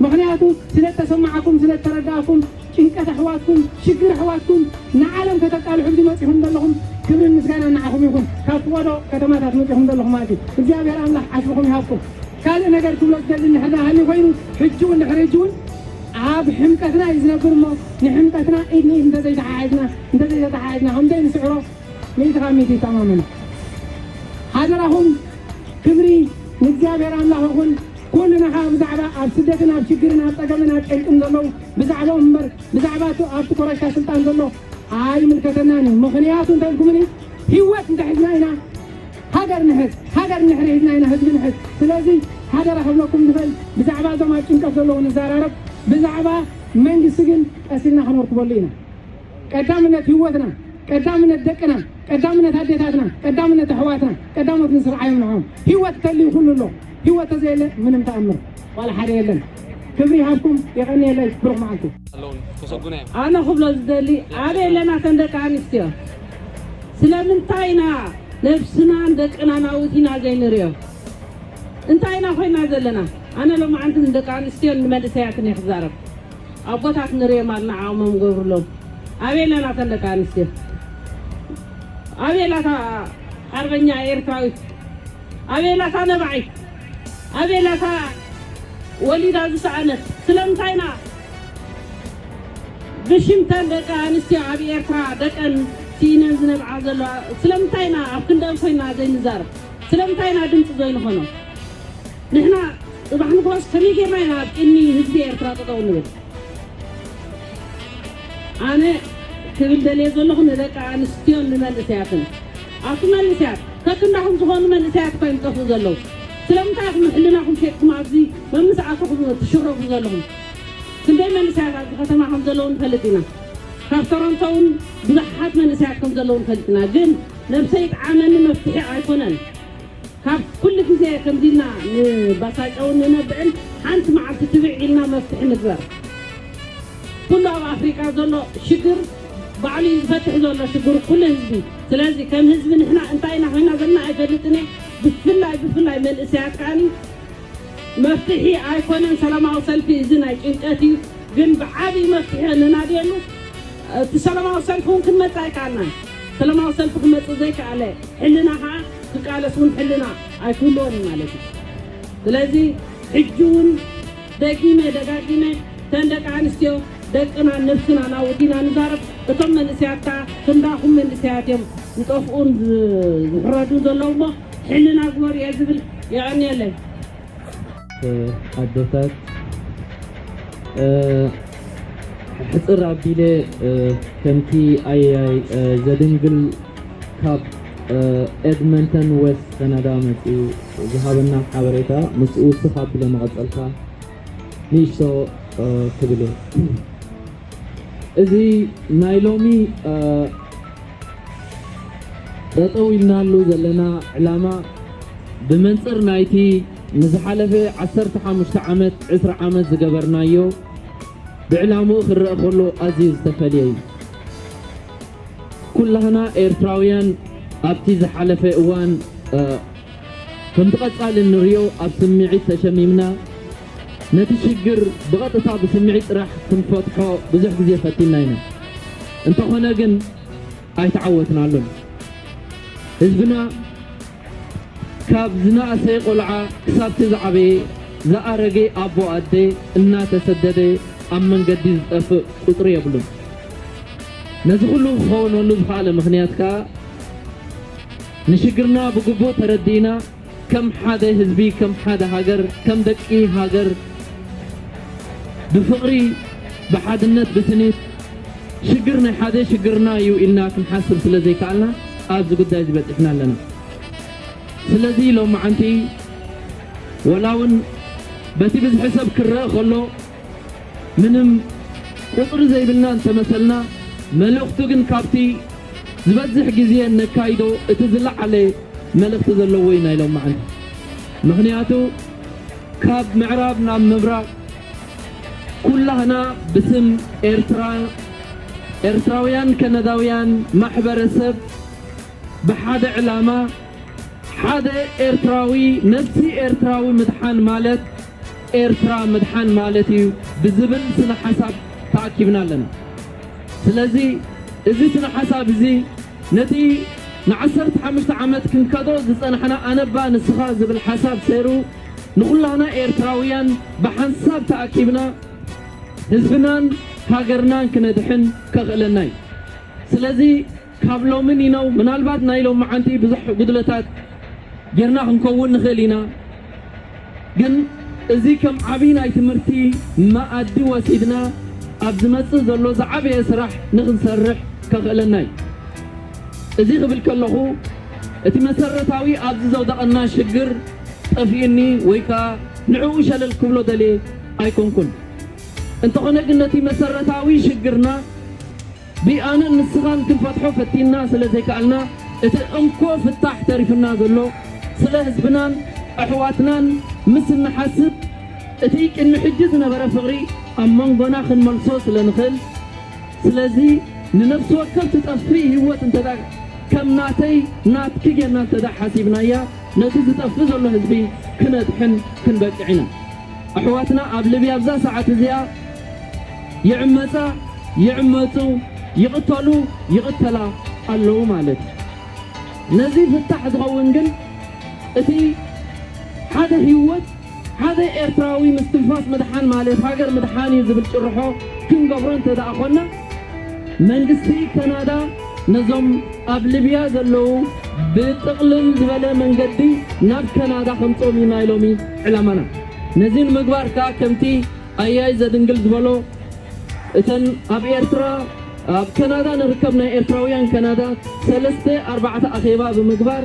ምኽንያቱ ስለ እተሰማዓኩም ስለ እተረዳእኩም ጭንቀት ኣሕዋትኩም ሽግር ኣሕዋትኩም ንዓለም ከተቃልሑ እዚ መፂኹም ዘለኹም ክብርን ምስጋና ንዓኹም ይኹን። ካብ ፍቐዶ ከተማታት መፂኹም ዘለኹም ማለት እዩ። እግዚኣብሔር ኣምላኽ ዓስብኹም ይሃብኩም። ካልእ ነገር ክብሎ ዝደሊ እንድሕር ሃልዩ ኮይኑ ሕጂ እውን ድሕሪ ሕጂ እውን ኣብ ሕምቀትና እዩ ዝነብር እሞ ንሕምቀትና ኢድ ንኢድ እንተዘይተሓሒዝና እንተዘይተተሓሒዝና ከምዘይንስዕሮ ሚእቲ ካብ ሚእቲ ይተማመን። ሓደራኹም ክብሪ ንእግዚኣብሔር ኣምላኽ ይኹን። ኩልና ከዓ ብዛዕባ ኣብ ስደትን ኣብ ሽግርን ኣብ ጸገምን ኣብ ጨንቅን ዘለዉ ብዛዕባኦም እምበር ብዛዕባ እቲ ኣብቲ ኮረሻ ስልጣን ዘሎ ኣይምልከተናን እዩ። ምኽንያቱ እንታይ ኢልኩምኒ? ህይወት እንተሒዝና ኢና ሃገር ንሕዝ፣ ሃገር እንድሕር ሒዝና ኢና ህዝቢ ንሕዝ። ስለዚ ሓደራ ክብለኩም ዝኽእል ብዛዕባ እዞም ኣብ ጭንቀት ዘለዉ ንዘራረብ፣ ብዛዕባ መንግስቲ ግን ቀስ ኢልና ክነርክበሉ ኢና። ቀዳምነት ህይወትና፣ ቀዳምነት ደቅና፣ ቀዳምነት ኣዴታትና፣ ቀዳምነት ኣሕዋትና፣ ቀዳሞት ንስርዓዮም ንዖም። ህይወት ተልዩ ኩሉ ኣሎ። ህይወት ተዘየለ ምንም ተኣምር ዋላ ሓደ የለን። ክብሪ ይሃብኩም፣ የቐንየለይ፣ ብሩኽ መዓልቲ። ኣለውን ተሰጉነ እዮም። ኣነ ክብሎ ዝደሊ ኣበይ ኣለና ተን ደቂ ኣንስትዮ? ስለምንታይ ኢና ነብስናን ደቅናን ኣውቲና ዘይንርእዮ? እንታይ ኢና ኮይና ዘለና? ኣነ ሎማዓንቲ ንደቂ ኣንስትዮን ንመንእሰያትን እየ ክዛረብ። ኣቦታት ንርእዮም ኣለና ዓቕሞም ገብሩሎም። ኣበይ ኣለና ተን ደቂ ኣንስትዮ? ኣበይ ኣላታ ሓርበኛ ኤርትራዊት? ኣበይ ኣላታ ነባዒት? ኣበይ ኣላታ ወሊዳ ዝሰኣነት? ስለምንታይ ኢና ብሽምተን ደቂ ኣንስትዮ ኣብ ኤርትራ ደቀን ስኢነን ዝነብዓ ዘለዋ? ስለምንታይ ኢና ኣብ ክንደን ኮይና ዘይንዛረብ? ስለምንታይ ኢና ድምፂ ዘይንኾኖ? ንሕና ፅባሕ ንግሆስ ከመይ ጌርና ኢና ኣብ ቅድሚ ህዝቢ ኤርትራ ጠጠው ንብል? ኣነ ክብል ደልየ ዘለኹ ንደቂ ኣንስትዮን ንመንእሰያትን ኣብቲ መንእሰያት ከክንዳኹም ዝኾኑ መንእሰያት እኳ ይምጠፉ ዘለዉ። ስለምንታይ ኢኹም ሕልናኹም ሸጥኩም ኣብዚ መምስኣትኹም ትሽረፉ ዘለኹም? ክንደይ መንእሰያት ኣብዚ ከተማ ከም ዘለዉ ንፈልጥ ኢና። ካብ ቶሮንቶ እውን ብዙሓት መንእሰያት ከም ዘለዉ ንፈልጥ ኢና። ግን ነብሰይ ይጥዓመኒ መፍትሒ ኣይኮነን። ካብ ኩሉ ግዜ ከምዚ ኢልና ንባሳጨውን ንነብዕን ሓንቲ መዓልቲ ትብዕ ኢልና መፍትሒ ንግበር። ኩሉ ኣብ ኣፍሪቃ ዘሎ ሽግር ባዕሉ እዩ ዝፈትሕ ዘሎ ሽግር ኩሉ ህዝቢ። ስለዚ ከም ህዝቢ ንሕና እንታይ ኢና ኮይና ዘለና ኣይፈልጥን እየ። ብፍላይ ብፍላይ መንእሰያት ከዓኒ መፍትሒ ኣይኮነን ሰላማዊ ሰልፊ፣ እዚ ናይ ጭንቀት እዩ። ግን ብዓብዪ መፍትሒ ንናድየሉ። እቲ ሰላማዊ ሰልፊ እውን ክንመጽእ ኣይከኣልናን። ሰላማዊ ሰልፊ ክመጽእ ዘይከኣለ ሕልና ከዓ ክቃለስ እውን ሕልና ኣይክህልዎን እዩ ማለት እዩ። ስለዚ ሕጂ እውን ደጊመ ደጋጊመ እተን ደቂ ኣንስትዮ ደቅና ነብስና ናውዲና ንዛረብ። እቶም መንእሰያት ከኣ ክንዳኹም መንእሰያት እዮም ዝጠፍኡን ዝ- ዝሕረዱን ዘለዉ እሞ ሕልና ግበሩ እየ ዝብል። የቐንየለይ። ኣደታት ሕፅር ኣቢለ ከምቲ ኣያይ ዘድንግል ካብ ኤድመንተን ዌስት ካናዳ መፅኡ ዝሃበና ሓበሬታ ምስኡ ስኽ ኣቢለ መቐፀልታ ንእሽቶ ክብል እየ። እዚ ናይ ሎሚ ጠጠው ኢልናሉ ዘለና ዕላማ ብመንፅር ናይቲ ንዝሓለፈ ዓሰርተ ሓሙሽተ ዓመት ዕስራ ዓመት ዝገበርናዮ ብዕላምኡ ክረአ ከሎ ኣዝዩ ዝተፈልየ እዩ። ኩላህና ኤርትራውያን ኣብቲ ዝሓለፈ እዋን ከምቲ ቀጻሊ እንርእዮ ኣብ ስምዒት ተሸሚምና ነቲ ሽግር ብቐጥታ ብስምዒት ጥራሕ ክንፈትሖ ብዙሕ ግዜ ፈቲንና ኢና። እንተኾነ ግን ኣይተዓወትናሉን። ህዝብና ካብ ዝነኣሰ ቆልዓ ክሳብቲ ዝዓበየ ዝኣረገ ኣቦ ኣደ እናተሰደደ ኣብ መንገዲ ዝጠፍእ ቁጽሪ የብሉን። ነዚ ኩሉ ክኸውነሉ ዝኸኣለ ምኽንያት ከኣ ንሽግርና ብግቡእ ተረዲእና ከም ሓደ ህዝቢ ከም ሓደ ሃገር ከም ደቂ ሃገር ብፍቕሪ ብሓድነት ብስኒት ሽግር ናይ ሓደ ሽግርና እዩ ኢልና ክንሓስብ ስለ ዘይከኣልና ኣብዚ ጉዳይ እዚ በፂሕና ኣለና። ስለዚ ሎማዓንቲ ወላ እውን በቲ ብዝሒ ሰብ ክረአ ከሎ ምንም ቁፅሪ ዘይብልና እንተመሰልና መልእኽቱ ግን ካብቲ ዝበዝሕ ግዜ ነካይዶ እቲ ዝለዓለ መልእኽቲ ዘለዎ እዩ ናይ ሎማዓንቲ። ምኽንያቱ ካብ ምዕራብ ናብ ምብራቕ ኩላህና ብስም ኤርትራ ኤርትራውያን ከነዳውያን ማሕበረሰብ ብሓደ ዕላማ ሓደ ኤርትራዊ ነብሲ ኤርትራዊ ምድሓን ማለት ኤርትራ ምድሓን ማለት እዩ ብዝብል ስነ ሓሳብ ተኣኪብና ኣለና። ስለዚ እዚ ስነ ሓሳብ እዚ ነቲ ንዓሰርተ ሓሙሽተ ዓመት ክንከዶ ዝጸናሕና ኣነባ ንስኻ ዝብል ሓሳብ ሰይሩ ንኹላህና ኤርትራውያን ብሓንሳብ ተኣኪብና ህዝብናን ሃገርናን ክነድሕን ከኽእለና እዩ። ስለዚ ካብ ሎሚ ኒነው ምናልባት ናይ ሎማዓንቲ ብዙሕ ጉድለታት ጌርና ክንከውን ንኽእል ኢና። ግን እዚ ከም ዓብዪ ናይ ትምህርቲ መኣዲ ወሲድና ኣብ ዝመጽእ ዘሎ ዝዓበየ ስራሕ ንኽንሰርሕ ከኽእለና እዩ። እዚ ክብል ከለኹ እቲ መሰረታዊ ኣብዚ ዘውደቐና ሽግር ጠፊኡኒ ወይ ከኣ ንዕኡ ሸለል ክብሎ ደልየ ኣይኮንኩን። እንተኾነ ግን ነቲ መሰረታዊ ሽግርና ብኣነን ንስኻን ክንፈትሖ ፈቲንና ስለ ዘይከኣልና እቲ እንኮ ፍታሕ ተሪፍና ዘሎ ስለ ህዝብናን ኣሕዋትናን ምስ እንሓስብ እቲ ቅድሚ ሕጂ ዝነበረ ፍቕሪ ኣብ መንጎና ክንመልሶ ስለ ንኽእል ስለዚ ንነፍሲ ወከፍ ትጠፍእ ህይወት እንተ ከም ናተይ ናትኪ ጌርና እንተ ሓሲብናያ ነቲ ዝጠፍእ ዘሎ ህዝቢ ክነድሕን ክንበቅዕ ኢና። ኣሕዋትና ኣብ ልብያ ኣብዛ ሰዓት እዚኣ ይዕመፃ፣ ይዕመፁ፣ ይቕተሉ፣ ይቕተላ ኣለዉ ማለት እዩ። ነዚ ፍታሕ ዝኸውን ግን እቲ ሓደ ህይወት ሓደ ኤርትራዊ ምስትንፋስ ምድሓን ማለት ሃገር ምድሓን እዩ ዝብል ጭርሖ ክንገብሮ እንተ ደኣ ኾንና መንግስቲ ካናዳ ነዞም ኣብ ልብያ ዘለዉ ብጥቕልል ዝበለ መንገዲ ናብ ካናዳ ከምፅኦም እዩ ናይ ሎሚ ዕላማና። ነዚ ንምግባር ከኣ ከምቲ ኣያይ ዘድንግል ዝበሎ እተን ኣብ ኤርትራ ኣብ ካናዳ ንርከብ ናይ ኤርትራውያን ካናዳ ሰለስተ ኣርባዕተ ኣኼባ ብምግባር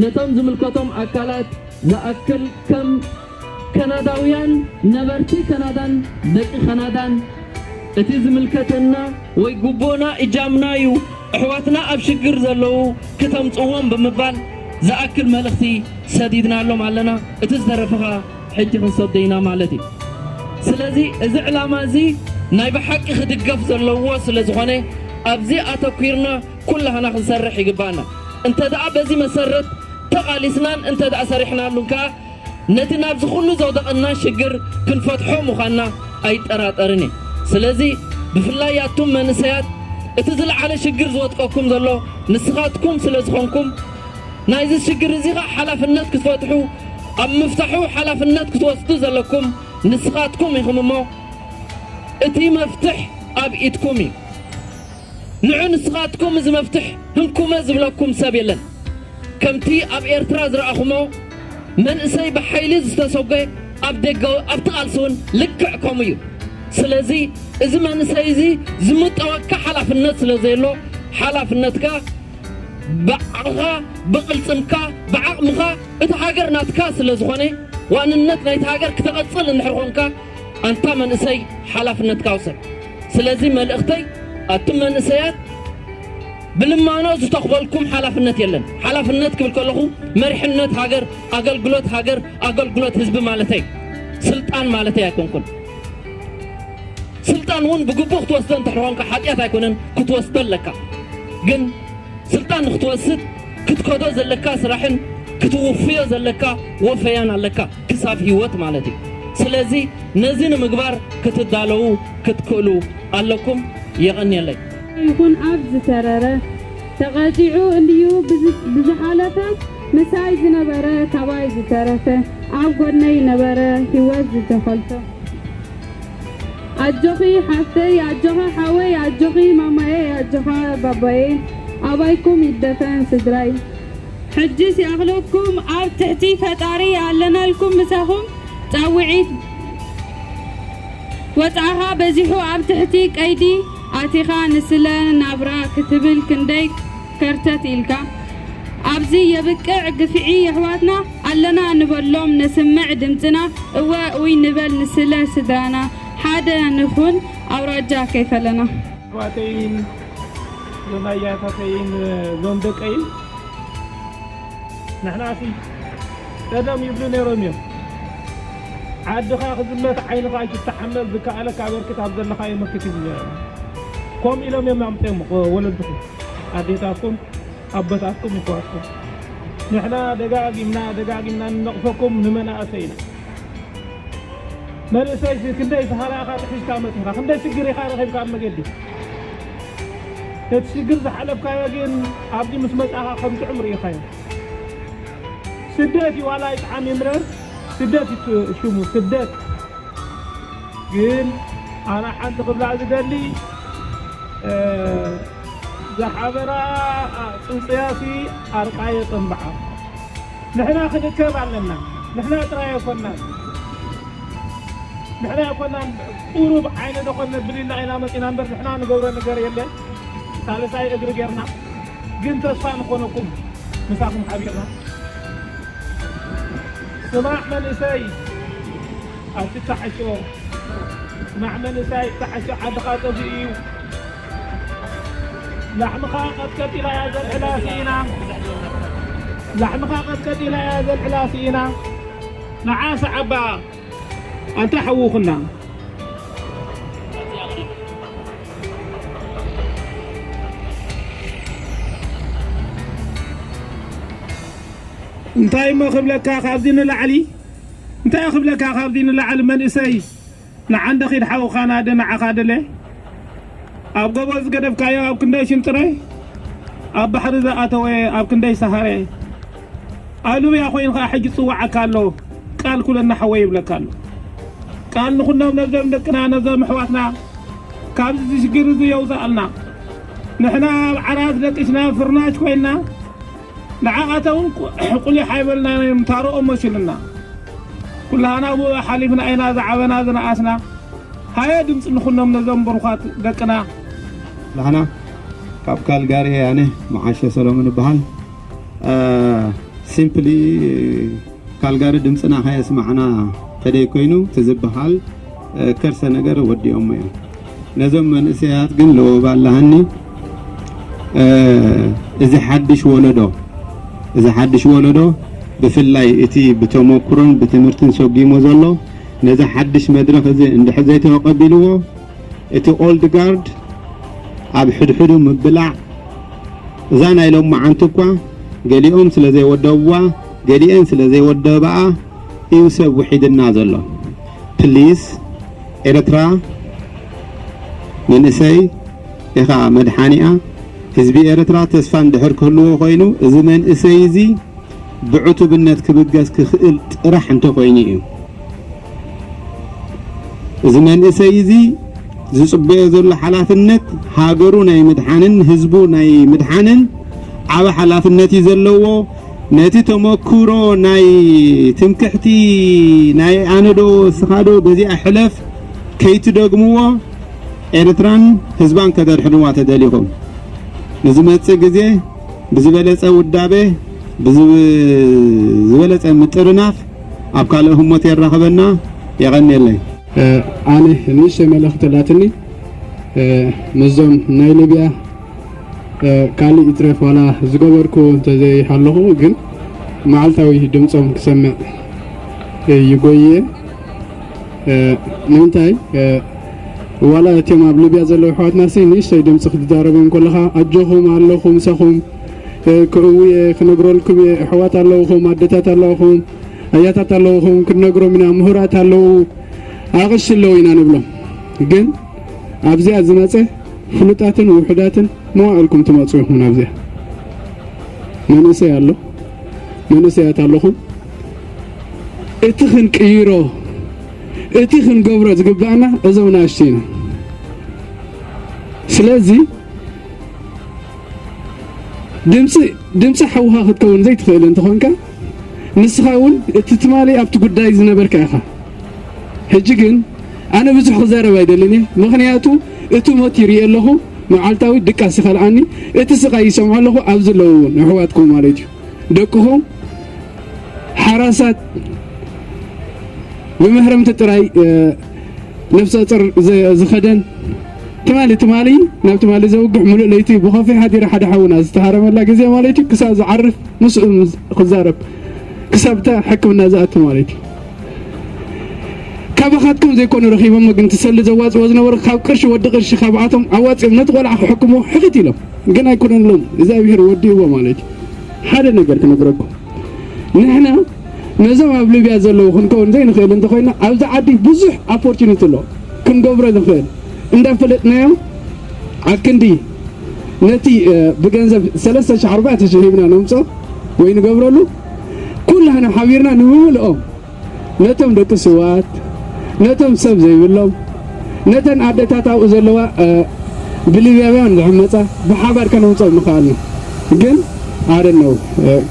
ነቶም ዝምልከቶም ኣካላት ዝኣክል ከም ካናዳውያን ነበርቲ ካናዳን ደቂ ካናዳን እቲ ዝምልከተና ወይ ጉቦና እጃምና እዩ ኣሕዋትና ኣብ ሽግር ዘለዉ ክተምፅዎም ብምባል ዝኣክል መልእኽቲ ሰዲድናሎም ኣለና። እቲ ዝተረፈ ኸዓ ሕጂ ክንሰዶ ኢና ማለት እዩ። ስለዚ እዚ ዕላማ እዚ ናይ ብሓቂ ክድገፍ ዘለዎ ስለ ዝኾነ ኣብዚ ኣተኲርና ኩላህና ክንሰርሕ ይግባና። እንተ ደኣ በዚ መሰረት ተቓሊስናን እንተ ደኣ ሰሪሕናሉን ከኣ ነቲ ናብዚ ኩሉ ዘውደቐና ሽግር ክንፈትሖ ምዃንና ኣይጠራጠርን እየ። ስለዚ ብፍላይ ኣቱም መንእሰያት እቲ ዝለዓለ ሽግር ዝወድቀኩም ዘሎ ንስኻትኩም ስለ ዝኾንኩም ናይዚ ሽግር እዚ ኸዓ ሓላፍነት ክትፈትሑ ኣብ ምፍታሑ ሓላፍነት ክትወስዱ ዘለኩም ንስኻትኩም ኢኹም እሞ እቲ መፍትሕ ኣብ ኢድኩም እዩ። ንዑ ንስኻትኩም እዚ መፍትሕ ህንኩመ ዝብለኩም ሰብ የለን። ከምቲ ኣብ ኤርትራ ዝረኣኹሞ መንእሰይ ብሓይሊ ዝተሰጎ ኣብ ደገ ኣብቲ ቃልሲ እውን ልክዕ ከምኡ እዩ። ስለዚ እዚ መንእሰይ እዚ ዝምጠወካ ሓላፍነት ስለ ዘየሎ ሓላፍነትካ ብዓቕኻ ብቕልጽምካ ብዓቕምኻ እቲ ሃገር ናትካ ስለ ዝኾነ ዋንነት ናይቲ ሃገር ክተቐጽል እንድሕር ኾንካ ኣንታ መንእሰይ ሓላፍነትካ ውሰድ። ስለዚ መልእኽተይ ኣቱም መንእሰያት ብልማኖ ዝተኽበልኩም ሓላፍነት የለን። ሓላፍነት ክብል ከለኹ መሪሕነት ሃገር፣ ኣገልግሎት ሃገር፣ ኣገልግሎት ህዝቢ ማለተይ ስልጣን ማለተይ ኣይኮንኩን። ስልጣን እውን ብግቡእ ክትወስዶ እንተሕርኾንካ ሓጢኣት ኣይኮነን ክትወስዶ ኣለካ። ግን ስልጣን ንክትወስድ ክትከዶ ዘለካ ስራሕን ክትውፍዮ ዘለካ ወፈያን ኣለካ ክሳብ ህይወት ማለት እዩ። ስለዚ ነዚ ንምግባር ክትዳለዉ ክትክእሉ ኣለኩም። የቐንየለይ። ይኹን ኣብ ዝተረረ ተቐጺዑ እንድዩ ብዝ- ብዝሓለፈ ምሳይ ዝነበረ ካባይ ዝተረፈ ኣብ ጎድነይ ነበረ ህይወት ዝተኸልፈ ኣጆኺ ሓፍተይ ኣጆኻ ሓወይ ኣጆኺ ማማየ ኣጆኻ ባባየ ኣባይኩም ይደፈን ስድራይ ሕጅስ ይኣኽለኩም ኣብ ትሕቲ ፈጣሪ ኣለናልኩም ምሳኹም ጻውዒት ወጻእኻ በዚሑ ኣብ ትሕቲ ቀይዲ ኣቲኻ ንስለ ናብራ ክትብል ክንደይ ከርተት ኢልካ ኣብዚ የብቅዕ ግፍዒ የሕዋትና ኣለና ንበሎም ነስምዕ ድምፅና እወ ኡይ ንበል ንስለ ስድራና ሓደ ንኹን ኣውራጃ ከይፈለና። ኣሕዋተይን ዞም ኣያታተይን ዞም ደቀይን ንሕናሲ ቀደም ይብሉ ነይሮም እዮም። ዓድኻ ክዝመት ዓይንኻ ኣይትተሓመል ዝከኣለካ ኣበርክት ኣብ ዘለኻዮ መክት ይብሉ ነይሮም። ከምኡ ኢሎም እዮም ኣምፅኦም ወለድኹም ኣዴታትኩም ኣቦታትኩም ይሕዋትኩም። ንሕና ደጋጊምና ደጋጊምና ንነቕፈኩም ንመናእሰይ ኢና። መንእሰይሲ ክንደይ ሰሃራ ኢኻ ሒዝካ መፂኻ፣ ክንደይ ሽግር ኢኻ ረኺብካ ኣብ መገዲ። እቲ ሽግር ዝሓለፍካዮ ግን ኣብዚ ምስ መፃኻ ከም ጥዑም ርኢኻዮ። ስደት እዩ ዋላ ይጥዓም ይምረር፣ ስደት እዩ ሽሙ ስደት። ግን ኣነ ሓንቲ ክብላ ዝደሊ ዝሓበራ ፅንፅያሲ ኣርቃየ ጠንብዓ። ንሕና ክንእከብ ኣለና። ንሕና ጥራይ ኣይኮናን ንሕና ኣይኮናን ቁሩብ ዓይነ ደኾን ነብል ኢልና ኢና መፂና እምበር ንሕና ንገብሮ ነገር የለን። ሳልሳይ እግሪ ጌርና ግን ተስፋ ንኾነኩም ምሳኹም ሓቢርና። ስማዕ መንእሰይ ኣትተሓሾ። ስማዕ መንእሰይ ኣትተሓሾ ዓድኻ ጠፊኡ እዩ። ላሕምኻ ቀጥቀጥ ኢላ እያ ዘልዕላ ስኢና። ላሕምኻ ቀጥቀጥ ኢላ እያ ዘልዕላ ስኢና። ንዓ ሰዓባ ኣንታ ሓውኹና። እንታይ እሞ ክብለካ ካብዚ ንላዕሊ እንታይ ክብለካ ካብዚ ንላዕሊ መንእሰይ ንዓንደ ኺድ ሓውኻ ናደ ንዓኻ ደለ ኣብ ጎቦ ዝገደፍካዮ ኣብ ክንደይ ሽንጥረ ኣብ ባሕሪ ዝኣተወ ኣብ ክንደይ ሰሃረ ኣሉብያ ኮይንኻ ሕጂ ጽዋዓካ ኣሎ ቃል ኩለና ሓወይ ይብለካ ኣሎ ቃል ንኹሎም ነዞም ደቅና ነዞም ኣሕዋትና ካብዚ ሽግር እዚ የውዛኣልና ንሕና ኣብ ዓራት ደቂስና ፍርናሽ ኮይንና ንዓኣተውን ቁሊሕ ኣይበልናዮም ታረኦም መሲሉና ኩላህና ብኡ ሓሊፍና ኢና ዝዓበና ዝነኣስና ሃየ ድምፂ ንኹሎም ነዞም ብሩኻት ደቅና ላህና ካብ ካልጋሪ ኣነ መዓሸ ሰሎሞን ይበሃል simply ካልጋሪ ድምፅና ከየስማዕና ተደይ ኮይኑ እቲ ዝበሃል ከርሰ ነገር ወዲኦሞ እዮም ነዞም መንእሰያት ግን ለወባ ኣለሃኒ እዚ ሓድሽ ወለዶ እዚ ሓድሽ ወለዶ ብፍላይ እቲ ብተመኩሮን ብትምህርትን ሰጒሞ ዘሎ ነዚ ሓድሽ መድረኽ እዚ እንድሕር ዘይተቐቢልዎ እቲ old guard ኣብ ሕድሕዱ ምብላዕ እዛ ናይ ሎማዓንቲ እኳ ገሊኦም ስለ ዘይወደብዋ ገሊኤን ስለ ዘይወደብኣ እዩ ሰብ ውሒድና ዘሎ please ኤረትራ መንእሰይ ኢኻ መድሓኒኣ ህዝቢ ኤረትራ ተስፋ እንድሕር ክህልዎ ኮይኑ እዚ መንእሰይ እዚ ብዕቱብነት ክብገስ ክኽእል ጥራሕ እንተኾይኑ እዩ እዚ መንእሰይ እዚ ዝጽበዮ ዘሎ ሓላፍነት ሃገሩ ናይ ምድሓንን ህዝቡ ናይ ምድሓንን ዓቢ ሓላፍነት እዩ ዘለዎ። ነቲ ተመክሮ ናይ ትምክሕቲ፣ ናይ ኣነዶ ስኻዶ በዚኣ ሕለፍ ከይትደግምዎ ኤርትራን ህዝባን ከተድሕንዋ ተደሊኹም ንዝመጽእ ግዜ ብዝበለጸ ውዳበ ብዝበለጸ ምጥርናፍ ኣብ ካልእ ህሞት የራኽበና። የቐንየለይ። ኣነ ንእሽተይ መልእኽቲ ኣላትኒ ምስዞም ናይ ሊብያ ካልእ ይትረፍ ዋላ ዝገበርኩ እንተዘይሃለኹ ግን መዓልታዊ ድምፆም ክሰምዕ ይጎየ። ንምንታይ ዋላ እቲኦም ኣብ ሊብያ ዘለዉ ኣሕዋትና ሲ ንእሽተይ ድምፂ ክትዛረቦም ከለኻ ኣጆኹም ኣለኹ ምሳኹም ክእውየ ክነግረልኩም እየ። ኣሕዋት ኣለውኹም ኣደታት ኣለውኹም ኣያታት ኣለውኹም ክንነግሮም ኢና ምሁራት ኣለዉ ኣቕሺ ኣለዉ ኢና ንብሎም። ግን ኣብዚኣ ዝመፀ ፍሉጣትን ውሑዳትን መዋእልኩም ትመፁ ኢኹም ናብዚኣ። መንእሰይ ኣሎ መንእሰያት ኣለኹም። እቲ ክንቅይሮ እቲ ክንገብሮ ዝግባእና እዞም ናእሽቱ ኢና። ስለዚ ድምፂ ድምፂ ሓውኻ ክትከውን ዘይትኽእል እንተኾንካ ንስኻ እውን እቲ ትማሊ ኣብቲ ጉዳይ ዝነበርካ ኢኻ። ሕጂ ግን ኣነ ብዙሕ ክዛረብ ኣይደልን እየ፣ ምኽንያቱ እቲ ሞት ይርኢ ኣለኹ፣ መዓልታዊ ድቃስ ይኸልኣኒ፣ እቲ ስቓይ ይሰምዖ ኣለኹ፣ ኣብዚ ዘለዉ እውን ኣሕዋትኩም ማለት እዩ ደቅኹም ሓራሳት ብመህረምቲ ጥራይ ነፍሰ ጡር ዝኸደን ትማሊ ትማሊ ናብ ትማሊ ዘውግሕ ሙሉእ ለይቲ ብኸፊ ሓዲራ ሓደ ሓውና ዝተሃረመላ ግዜ ማለት እዩ ክሳብ ዝዓርፍ ምስኡ ክዛረብ ክሳብ እታ ሕክምና ዝኣቱ ማለት እዩ። ካባኻትኩም ዘይኮኑ ረኺቦሞ ግን ትሰሊ ዘዋፅዎ ዝነበሩ ካብ ቅርሺ ወዲ ቅርሺ ካብኣቶም ኣዋፂኦም ነቲ ቆልዓ ክሕክምዎ ሕኽት ኢሎም ግን ኣይኮነሎም እግዚኣብሄር ወዲእዎ ማለት እዩ። ሓደ ነገር ክነግረኩም ንሕና ነዞም ኣብ ሊብያ ዘለዉ ክንከውን ዘይንኽእል እንተኾይና ኣብዚ ዓዲ ብዙሕ ኣፖርቹኒቲ ኣሎ ክንገብሮ ንኽእል እንዳፈለጥናዮ ኣብ ክንዲ ነቲ ብገንዘብ ሰለስተ ሺሕ ኣርባዕተ ሺሕ ሂብና ነምፅኦ ወይ ንገብረሉ ኩላህና ሓቢርና ንምምልኦም ነቶም ደቂ ስዋት ነቶም ሰብ ዘይብሎም ነተን ኣደታት ኣብኡ ዘለዋ ብሊብያውያን ዝሕመፃ ብሓባር ከነምፅኦም ምኽኣልና ግን ኣደ ነው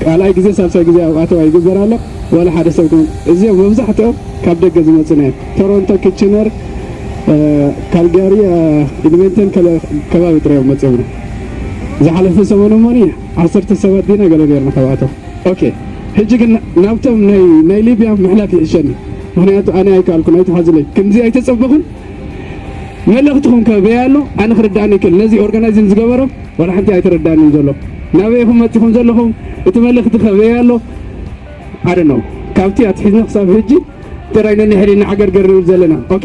ካልኣይ ግዜ ሳልሳይ ግዜ ኣብኣተዋ ይግበር ኣሎ ዋላ ሓደ ሰብ እዚኦም መብዛሕትኦም ካብ ደገ ዝመፁ ናይ ቶሮንቶ ኪችነር ካልጋሪ ኢድመንተን ከባቢ ጥራዮም መፅኦምና ዝሓለፈ ሰሞን እሞኒ ዓሰርተ ሰባት ዲና ገለ ነርና ካብኣቶም ኦኬ ሕጂ ግን ናብቶም ናይ ናይ ሊብያ ምሕላፍ ይሕሸኒ ምክንያቱ ኣነ ኣይከኣልኩን ኣይተሓዝለይ ክንዚ ኣይተፀበኹን መልእኽትኹም ከበየ ኣሎ ኣነ ክርዳእኒ ይክእል ነዚ ኦርጋናይዝን ዝገበሮ ዋላ ሓንቲ ኣይተረዳእንን ዘሎ ናበይ ኢኹም መፂኹም ዘለኹም እቲ መልእኽቲ ከበየ ኣሎ ኣደ ነው ካብቲ ኣትሒዝና ክሳብ ሕጂ ጥራይ ነንሕድና ዓገርገር ንብል ዘለና ኦኬ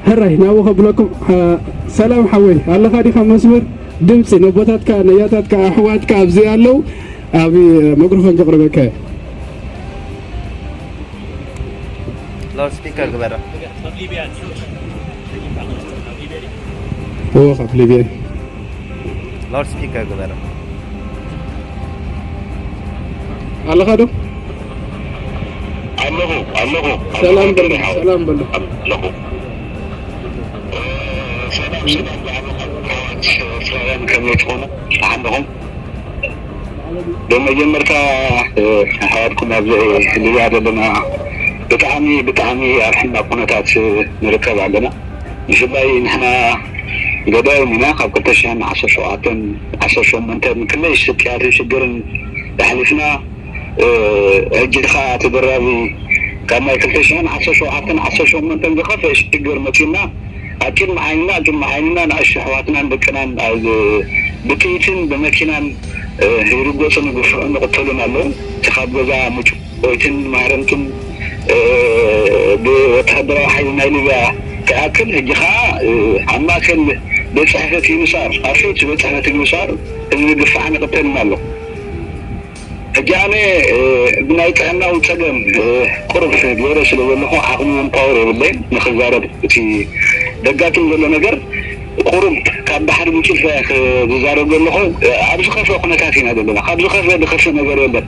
ሕራይ ናብኡ ከብለኩም ሰላም ሓወይ ኣለኻ ዲኻ መስመር ድምፂ ነቦታትካ ነያታትካ ኣሕዋትካ ኣብዚ ኣለዉ ኣብ መክሮፎን ከቕርበካ ላውድ ስፒከር ግበረ እዎ ካብ ሊብያ ላውድ ስፒከር ግበረ ኣለኻ ዶ ኣለኹ ኣለኹ ሰላም በሉ ሰላም በሉ ኣለኹ ሰላም ሰላም ብኣመት ኣሕዋት ኤርትራውያን ከመይ ትኾኑ ኣለኹም ብመጀመርታ ኣሕዋትኩም ኣብዚ ሊብያ ዘለና ብጣዕሚ ብጣዕሚ ኣብ ሕማቕ ኩነታት ንርከብ ኣለና ብፍላይ ንሕና ገዳይም ኢና ካብ ክልተ ሽሕን ዓሰርተ ሸውዓተን ዓሰርተ ሸሞንተን ክንደይ ስቅያትን ሽግርን ኣሕሊፍና ሕጂ ከዓ ተደራቢ ካብ ናይ ክልተ ሽሕን ዓሰርተ ሸውዓተን ዓሰርተ ሸሞንተን ዝኸፍአ ሽግር መፂና ኣብ ቅድሚ ዓይንና ኣብ ቅድሚ ዓይንና ንኣሽቱ ኣሕዋትናን ደቅናን ኣብ ብጥይትን ብመኪናን ይርገፁን ይግፍዑን ይቕተሉን ኣለዉ እቲ ካብ ገዛ ምጭ ወይትን ማረምትን ብወተሃደራዊ ሓይሊ ናይ ሊብያ ክኣክል ሕጂ ከዓ ኣብ ማእከል ቤት ፅሕፈት ዩኒሳር ኣብ ፊት ቤት ፅሕፈት ዩኒሳር ህዝቢ ግፍዓን ይቕተልን ኣሎ ሕጂ ኣነ ብናይ ጥዕናዊ ፀገም ቁሩብ ገይረ ስለ ዘለኹ ዓቕሚ እውን ፓወር የብለይን ንክዛረብ እቲ ደጋጥም ዘሎ ነገር ቁሩብ ካብ ባሕሪ ምጭልፈ ዝዛረብ ዘለኹ ኣብ ዝኸፍአ ኩነታት ኢና ዘለና ካብ ዝኸፍአ ዝኸፍእ ነገር የለን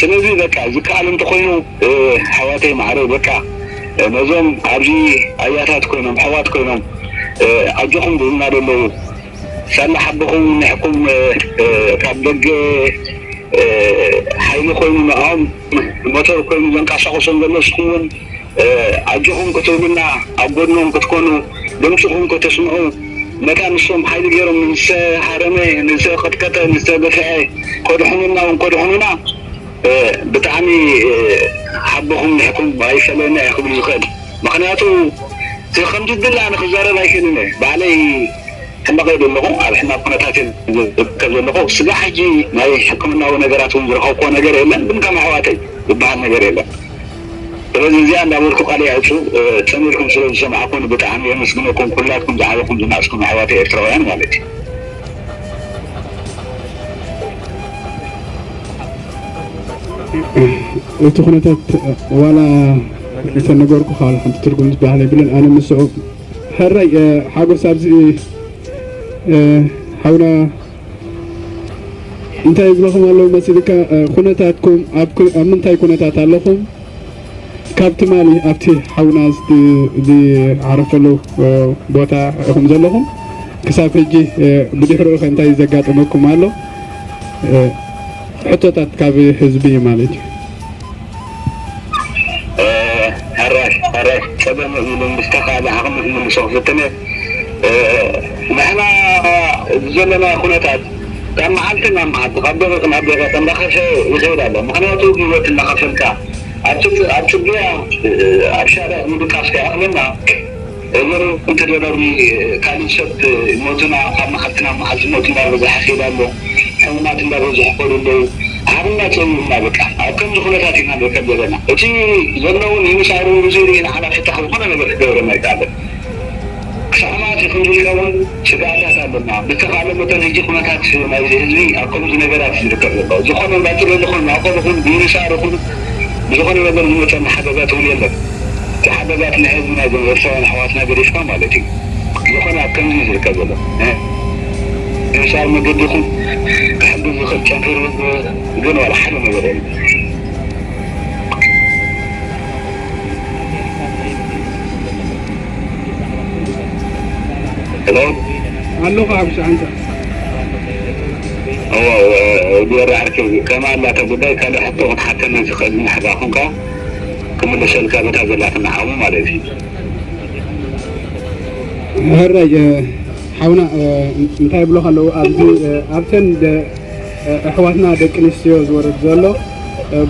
ስለዚ በቃ ዝከኣል እንተኮይኑ ኣሕዋተይ ማዕረ በቃ ነዞም ኣብዚ ኣያታት ኮይኖም፣ ኣሕዋት ኮይኖም፣ ኣጆኹም ዝብሉና ዘለዉ፣ ሳላ ሓቦኹም ንሕኩም፣ ካብ ደገ ሓይሊ ኮይኑ ንዕኦም ሞተር ኮይኑ ዘንቀሳቕሶም ዘሎ ንስኹም እውን ኣጆኹም ክትብሉና፣ ኣብ ጎድኖም ክትኮኑ፣ ድምፅኹም ከተስምዑ፣ ነታ ንሶም ሓይሊ ገይሮም ንዝተሃረመ፣ ንዝተቐጥቀጠ፣ ንዝተገፍዐ ከድሕኑና እውን ከድሕኑና፣ ብጣዕሚ ሓቦኹም ንሕኩም ኣይፈለየና እየ ክብል ዝኽእል። ምኽንያቱ ከምዚ ድላ ኣነ ክዛረብ ኣይክእልን እየ። ባዕለይ ሕመቕ እየ ዘለኹ፣ ኣብ ሕማቕ ኩነታት እየ ዝርከብ ዘለኹ። ስጋዕ ሕጂ ናይ ሕክምናዊ ነገራት እውን ዝረኸብክዎ ነገር የለን፣ ግን ከም ኣሕዋተይ ዝበሃል ነገር የለን። ስለዚ እዚኣ እንዳበልኩ ቃለይ ኣዕፁ። ጸሚርኩም ስለ ዝሰማዕኩን ብጣዕሚ የመስግነኩም፣ ኩላትኩም ዝዓበኹም ዝነኣስኩም ኣሕዋተይ ኤርትራውያን ማለት እዩ። እቲ ኩነታት ዋላ እንተነገርኩኻ ዋላ ሓንቲ ትርጉም ዝበሃል የብለን። ኣነ ምስዑ ሕራይ ሓጎስ ኣብዚ ሓውና እንታይ ይብለኹም ኣለዉ መሲልካ? ኩነታትኩም ኣብ ምንታይ ኩነታት ኣለኹም? ካብ ትማሊ ኣብቲ ሓውና ዝዓረፈሉ ቦታ ኢኹም ዘለኹም፣ ክሳብ ሕጂ ብድሕሪኡ ከ እንታይ ዘጋጠመኩም ኣሎ? ሕቶታት ካብ ህዝቢ ማለት እዩ። ሕራይ ሕራይ ጸገም የብሉን፣ ብዝተኻእለ ዓቕሚ ክምልሶ ክፍትን እየ። ንሕና ዘለና ኩነታት ካብ መዓልቲ ናብ መዓልቲ ካብ ደቂቕ ናብ ደቂቕ እንዳኸፍአ ይኸይድ ኣሎ። ምኽንያቱ ህይወት እንዳኸፈልካ ኣብ ጽርግያ ኣብ ሻርዕ ምድቃስ ከይኣኽለና እግር እንተደረቢ ካሊእ ሰብ ሞትና ካብ መዓልቲ ናብ መዓልቲ ሞት እንዳበዝሐ ይኸይድ ኣሎ። ሕሙማት እንዳበዝሑ ይኸዱ ኣለዉ። ዓቕምና ጸዊርና በቃ ኣብ ከምዚ ኩነታት ኢና ንርከብ ዘለና። እቲ ዘሎ እውን ይምሳሩ ብዙይ ንዓና ፍታሕ ዝኾነ ነገር ክገብረና ኣይከኣለን። ክሳዕ መዓስ እዩ ክንብል እውን ስግኣታት ኣለና። ብዝተኻእለ መጠን ሕጂ ኩነታት ናይዚ ህዝቢ ኣብ ከምዚ ነገራት እዩ ዝርከብ ዘሎ። ዝኾነ እንዳጥረ ዝኾነ ማዕቆብ ይኹን ብምንሳር ይኹን ብዝኾነ ነገር ዝመፀና ሓገዛት እውን የለን። እቲ ሓገዛት ናይ ህዝብና እዞም ኤርትራውያን ኣሕዋትና ገዲፍካ ማለት እዩ። ዝኾነ ኣብ ከምዚ እዩ ዝርከብ ዘሎ። ምንሳር መገዲ ይኹን ክሕግዝ ዝኽእል ጨንፈር ግን ዋላ ሓደ ነገር የለን። ኣለኹ ሓብሽ ኣንተ እወ ዲወራ ዓርከይ ከማን ናተ ጉዳይ ካልእ ሕቶ ክትሓተና ዝኽእል ናሕዳ ኹንካ ክምልሰልካ በታ ዘላትና ዓቕሚ ማለት እዩ። ሕራይ ሓውና እንታይ ይብሎ ከለዉ ኣብዚ ኣብተን ኣሕዋትና ደቂ ኣንስትዮ ዝወርድ ዘሎ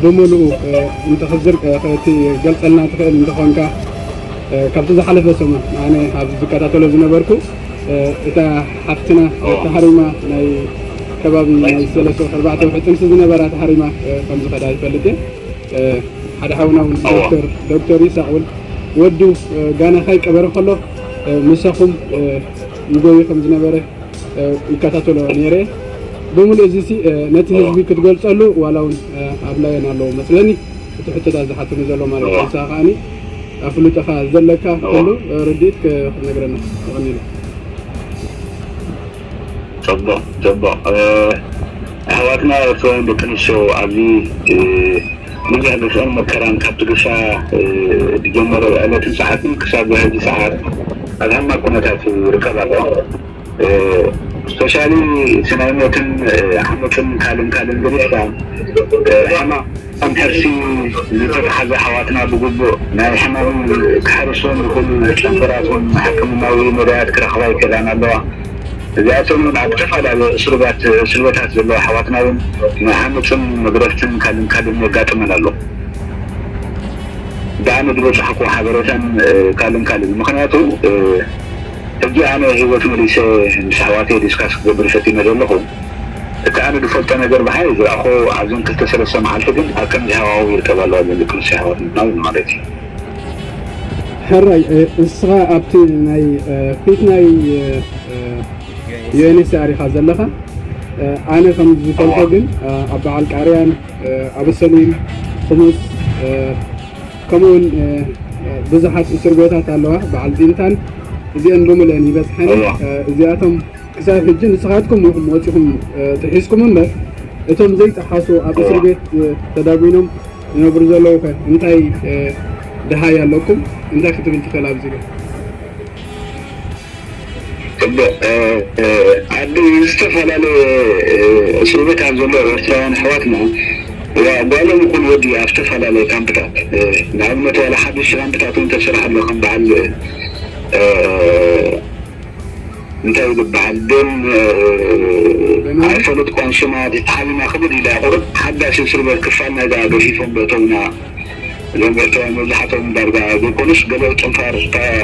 ብምሉኡ እንተኽዝር እቲ ገልጸልና ትኽእል እንተኾንካ ካብቲ ዝሓለፈ ሰሙን ኣነ ኣብ ዝከታተሎ ዝነበርኩ እታ ሓፍትና ተሃሪማ ናይ ከባቢ ናይ ሰለስተ ኣርባዕተ ውሕድ ጥንሲ ዝነበራ ተሃሪማ ከም ዝኸዳ ይፈልጥ እየ። ሓደ ሓውና እውን ዶክተር ዶክተር ይሳቅ እውን ወዱ ጋና ካይ ቀበረ ከሎ ምሳኹም ይጎዩ ከም ዝነበረ ይከታተሎ ነይረ። ብምሉእ እዚ ሲ ነቲ ህዝቢ ክትገልጸሉ ዋላ እውን ኣብ ላየን ኣለዎ መስለኒ እቲ ሕቶታት ዝሓትኑ ዘሎ ማለት እዩ። ንሳ ከዓኒ ኣፍልጦኻ ዘለካ ኩሉ ርድኢት ክትነግረና ተቐኒሉ። ጽቡቕ ጽቡቕ። ኣሕዋትና ኤርትራውያን ደቂ ኣንስትዮ ኣብዚ ብዙሕ ግፍዕን መከራን ካብ ትግፋ ዝጀመረ ዕለትን ሰዓትን ክሳብ ሕዚ ሰዓት ኣብ ሕማቕ ኩነታት ይርከብ ኣሎ። ስፔሻሊ እቲ ናይ ሞትን ዓመፅን ካልእን ካልእን ገዲፍካ ሕማቕ ከም ሕርሲ ዝተተሓዘ ኣሕዋትና ብግቡእ ናይ ሕማም ክሕርሶም ዝኽእሉ ጨንፈራት እውን ሕክምናዊ መዳያት ክረኽባ ይክእላን ኣለዋ። እዚኣቶም እውን ኣብ ዝተፈላለዩ እስርባት እስርበታት ዘለዉ ኣሕዋትና እውን ንዓመፅን መግረፍትን ካልእን ካልእን የጋጥመን ኣሎ። ብኣነ ዝበፃሕኩዎ ሓበሬታን ካልእን ካልእን ምኽንያቱ ሕጂ ኣነ ህይወት መሊሰ ምስ ኣሕዋተይ ዲስካስ ክገብር ፈቲነ ዘለኹ። እቲ ኣነ ዝፈልጦ ነገር ብሓይሊ ዝረኣኹ ኣብዘን ክልተ ሰለስተ መዓልቲ ግን ኣብ ከምዚ ሃዋህው ይርከብ ኣለዋ ዘን ደቂ ኣንስትዮ ኣሕዋትና እውን ማለት እዩ። ሕራይ እስኻ ኣብቲ ናይ ፊት ናይ ዩኤንኤችሲኣር ኢኻ ዘለኻ። ኣነ ከም ዝፈልጦ ግን ኣብ በዓል ቃርያን ኣበሰሊን፣ ኹሙስ ከምኡውን ብዙሓት እስር ቤታት ኣለዋ። በዓል ጢንታን እዚአን ብምልአን ይበጽሓኒ። እዚኣቶም ክሳብ ሕጂ ንስኻትኩም ኢኹም ወጺኹም ጥሒስኩም እምበር እቶም ዘይጠሓሱ ኣብ እስር ቤት ተዳጒኖም ዝነብሩ ዘለዉ ከ እንታይ ደሃይ ኣለኩም እንታይ ክትብል ትኽእል ኣብዚ ኢለ ጽቡቅ ኣብ ዝተፈላለየ እስር ቤት ኣብ ዘለዉ ኤርትራውያን ኣሕዋትና ጓሎም ይኹን ወዲ ኣብ ዝተፈላለየ ካምፕታት ንኣብነት ዋላ ሓደሽቲ ካምፕታት እውን ተሰራሕ ኣሎ ከም በዓል እንታይ ዝበሃል ደም ኣይፈለጥኳን ሽማ ተሓቢና ክብል ኢላ ቁሩብ ሓዳሽ እስር ቤት ክፋል ናይዛ ገፊፎም በእተውና እዞም ኤርትራውያን መብዛሕትኦም ዳርጋ ዘይኮኑስ ገለ ጨንፋር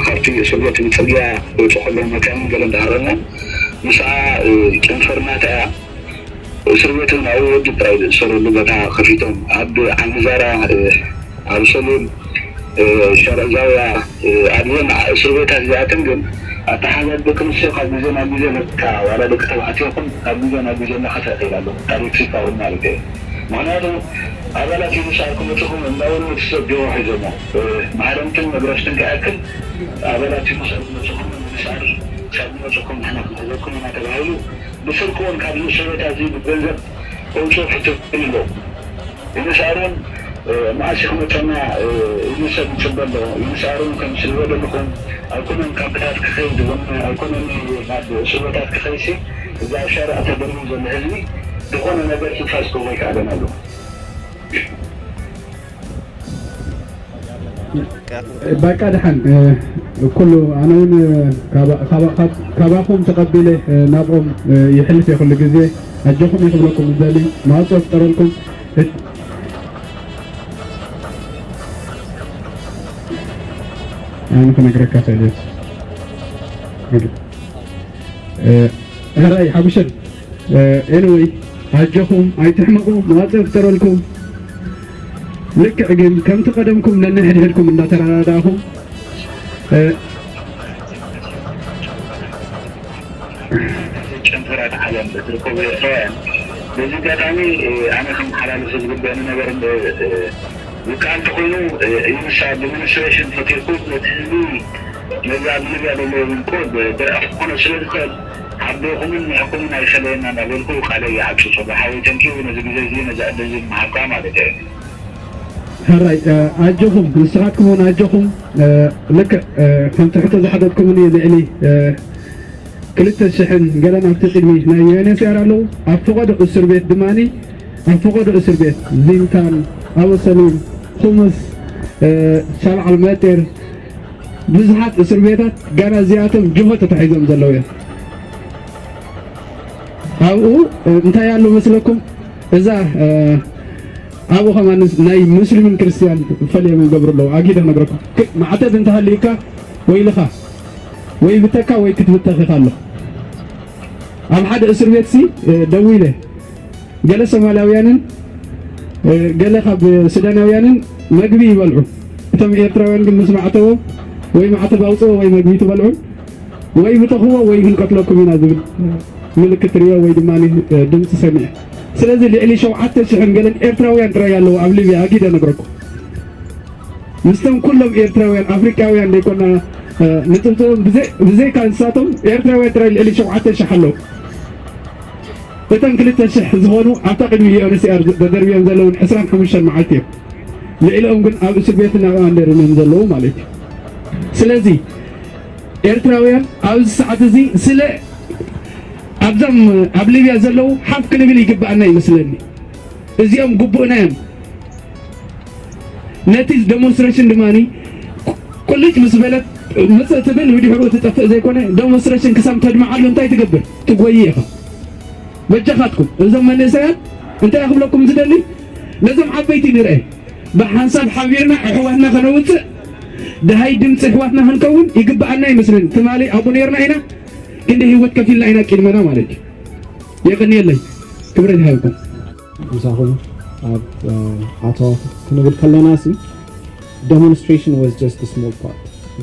ካብቲ እስር ቤት ብፅርግያ ይወፁ ከለዉ መካይን ገለ እንዳሃረና ምስኣ ጨንፈርናታ እያ እስር ቤት እውን ኣብኡ ወዲ ጥራይ ዝእሰረሉ ቦታ ከፊቶም ኣብ ዓንዛራ ኣብ ሰሉል ሸረዛውያ ኣብዘን እስር ቤታት እዚኣተን ግን ኣተሓዛ ደቂ ኣንስትዮ ካብ ግዜ ናብ ግዜ በቃ ዋላ ደቂ ተባዕትዮ ይኹን ካብ ግዜ ናብ ግዜ እናኸፍአ ይኸይድ ኣሎ ካብ ሜክሲኮ እውን ማለት እዩ ምኽንያቱ ኣባላት ዩኒሳር ክመፅኹም እንዳበሉ እቲ ሰብ ጆሮ ሒዞሞ ማህረምትን መግረፍትን ክኣክል ኣባላት ዩኒሳር ክመፅኹም ዩኒሳር ክሳብ ዝመፅኹም ንሕና ክንሕዘኩም ኢና ተባሂሉ ብስርቅውን ካብ ንእሽቶ ቤት ኣዝዩ ብገንዘብ ከውፅኦ ፈቲኑ ኣሎ። ዩኒሳር እውን መዓስ ክመፀና ኢሉ ሰብ ይፅበ ኣሎ። ዩኒሳር እውን ከም ስልበ ዘለኹም ኣይኮነን ካምፕታት ክኸይድ እውን ኣይኮነን ናብ ስልበታት ክኸይሲ እዚ ኣብ ሻርዕ ተደርቡ ዘሎ ህዝቢ ዝኾነ ነገር ትንፋስ ክህቦ ኣይከኣለን ኣሎ። ባቃ ደሓን ኩሉ ኣነ እውን ካባኹም ተቐቢለ ናብኦም ይሕልፍ እየ ኩሉ ግዜ ኣጆኹም እየ ክብለኩም ዝደሊ መዋፅኦ ፍጠረልኩም ኣነ ክነግረካ ክእል ሕራይ ሓጉሸን ኤንወይ ኣጆኹም ኣይትሕመቑ መዋፅኦ ፍጠረልኩም ልክዕ ግን ከምቲ ቀደምኩም ነንሕድሕድኩም እንዳተረዳዳእኹም ጨንፈራት ዓለም ዝርከቡ ኤርትራውያን በዚ ኣጋጣሚ ኣነ ከመሓላልፎ ዝግበአኒ ነገር ዝከኣል እንተኮይኑ ኢንሳ ኣድሚኒስትሬሽን ፈቲርኩም ነቲ ህዝቢ ነዚ ኣብ ሊብያ ዘሎ ውልቆ ብርዕቲ ክኾኖ ስለ ዝኽእል ዓዶኹምን ንሕኩምን ኣይፈለየና እናበልኩ ቃለይ ይዓጹ ሶሎ ሓወይ ተንኪዩ ነዚ ግዜ እዚ ነዚ ዕድል እዚ ምሃብካ ማለት እየ። ሕራይ ኣጆኹም ንስኻትኩም እውን ኣጆኹም ልክዕ ከም ትሕቶ ዝሓተትኩምኒ ልዕሊ ክልተ ሽሕን ገለን ኣብቲ ቅድሚ ናይ ዩኤንኤችሲኣር ኣለዉ ኣብ ፈቐዶ እስር ቤት ድማ ኣብ ፈቐዶ እስር ቤት ዚንታን ኣበሰሉም ኩምስ ሻልዓል መጤር ብዙሓት እስር ቤታት ጋና እዚኣቶም ጅሆ ተታሒዞም ዘለዉ እዮም ኣብኡ እንታይ ኣሎ መስለኩም እዛ ኣብኡ ከማን ናይ ሙስሊምን ክርስትያን ፈልዮም ይገብሩ ኣለዉ ኣጊደ ክነግረኩም ማዕተብ እንተሃልዩካ ወይልኻ ወይ ብተካ ወይ ክትብተኽ ኢኻ ኣሎ ኣብ ሓደ እስር ቤት ሲ ደዊለ ገለ ሶማላውያንን ገለ ካብ ሱዳናውያንን መግቢ ይበልዑ እቶም ኤርትራውያን ግን ምስ ማዕተቦም ወይ ማዕተብ ኣውፅኦ ወይ መግቢ ትበልዑ ወይ ብተኽዎ ወይ ክንቀትለኩም ኢና ዝብል ምልክት ሪኦ ወይ ድማ ድምፂ ሰሚዐ ስለዚ ልዕሊ ሸውዓተ ሽሕን ገለን ኤርትራውያን ጥራይ ኣለዉ ኣብ ሊብያ ኣጊደ ነግረኩም ምስቶም ኩሎም ኤርትራውያን ኣፍሪቃውያን ዘይኮና ንጥብጥቦም ብዘይካ ንሳቶም ኤርትራውያን ጥራይ ልዕሊ ሸውዓተ ሽሕ ኣለዉ እተን ክልተ ሽሕ ዝኾኑ ኣብታ ቅድሚ ዩኤንኤችሲኣር ተደርብዮም ዘለውን ዕስራን ሓሙሽተን መዓልቲ እዮም ልዕሊኦም ግን ኣብ እስር ቤት ናብ ኣንደርም እዮም ዘለዉ ማለት እዩ ስለዚ ኤርትራውያን ኣብዚ ሰዓት እዚ ስለ ኣብዞም ኣብ ሊብያ ዘለዉ ሓፍ ክንብል ይግብኣና ይመስለኒ እዚኦም ግቡእና እዮም ነቲ ዴሞንስትሬሽን ድማ ቁልጭ ምስ በለት ምፅእ ትብል ብድሕሪኡ ትጠፍእ ዘይኮነ ዴሞንስትሬሽን ክሳብ ተድምዓሉ እንታይ ትገብር ትጎይ ኢኻ በጃኻትኩም እዞም መንእሰያት እንታይ ክብለኩም ዝደሊ ነዞም ዓበይቲ ንርአ ብሓንሳብ ሓቢርና ኣሕዋትና ከነውፅእ ደሃይ ድምፂ ኣሕዋትና ክንከውን ይግብኣና ይመስለኒ ትማሊ ኣብኡ ነርና ኢና ክንደ ህይወት ከፊልና ኢና ቅድመና ማለት እዩ የቀንየለይ ክብረት ይሃብኩም ምሳኹም ኣብ ኣተዋፍ ክንብል ከለና ሲ demonstration was just small part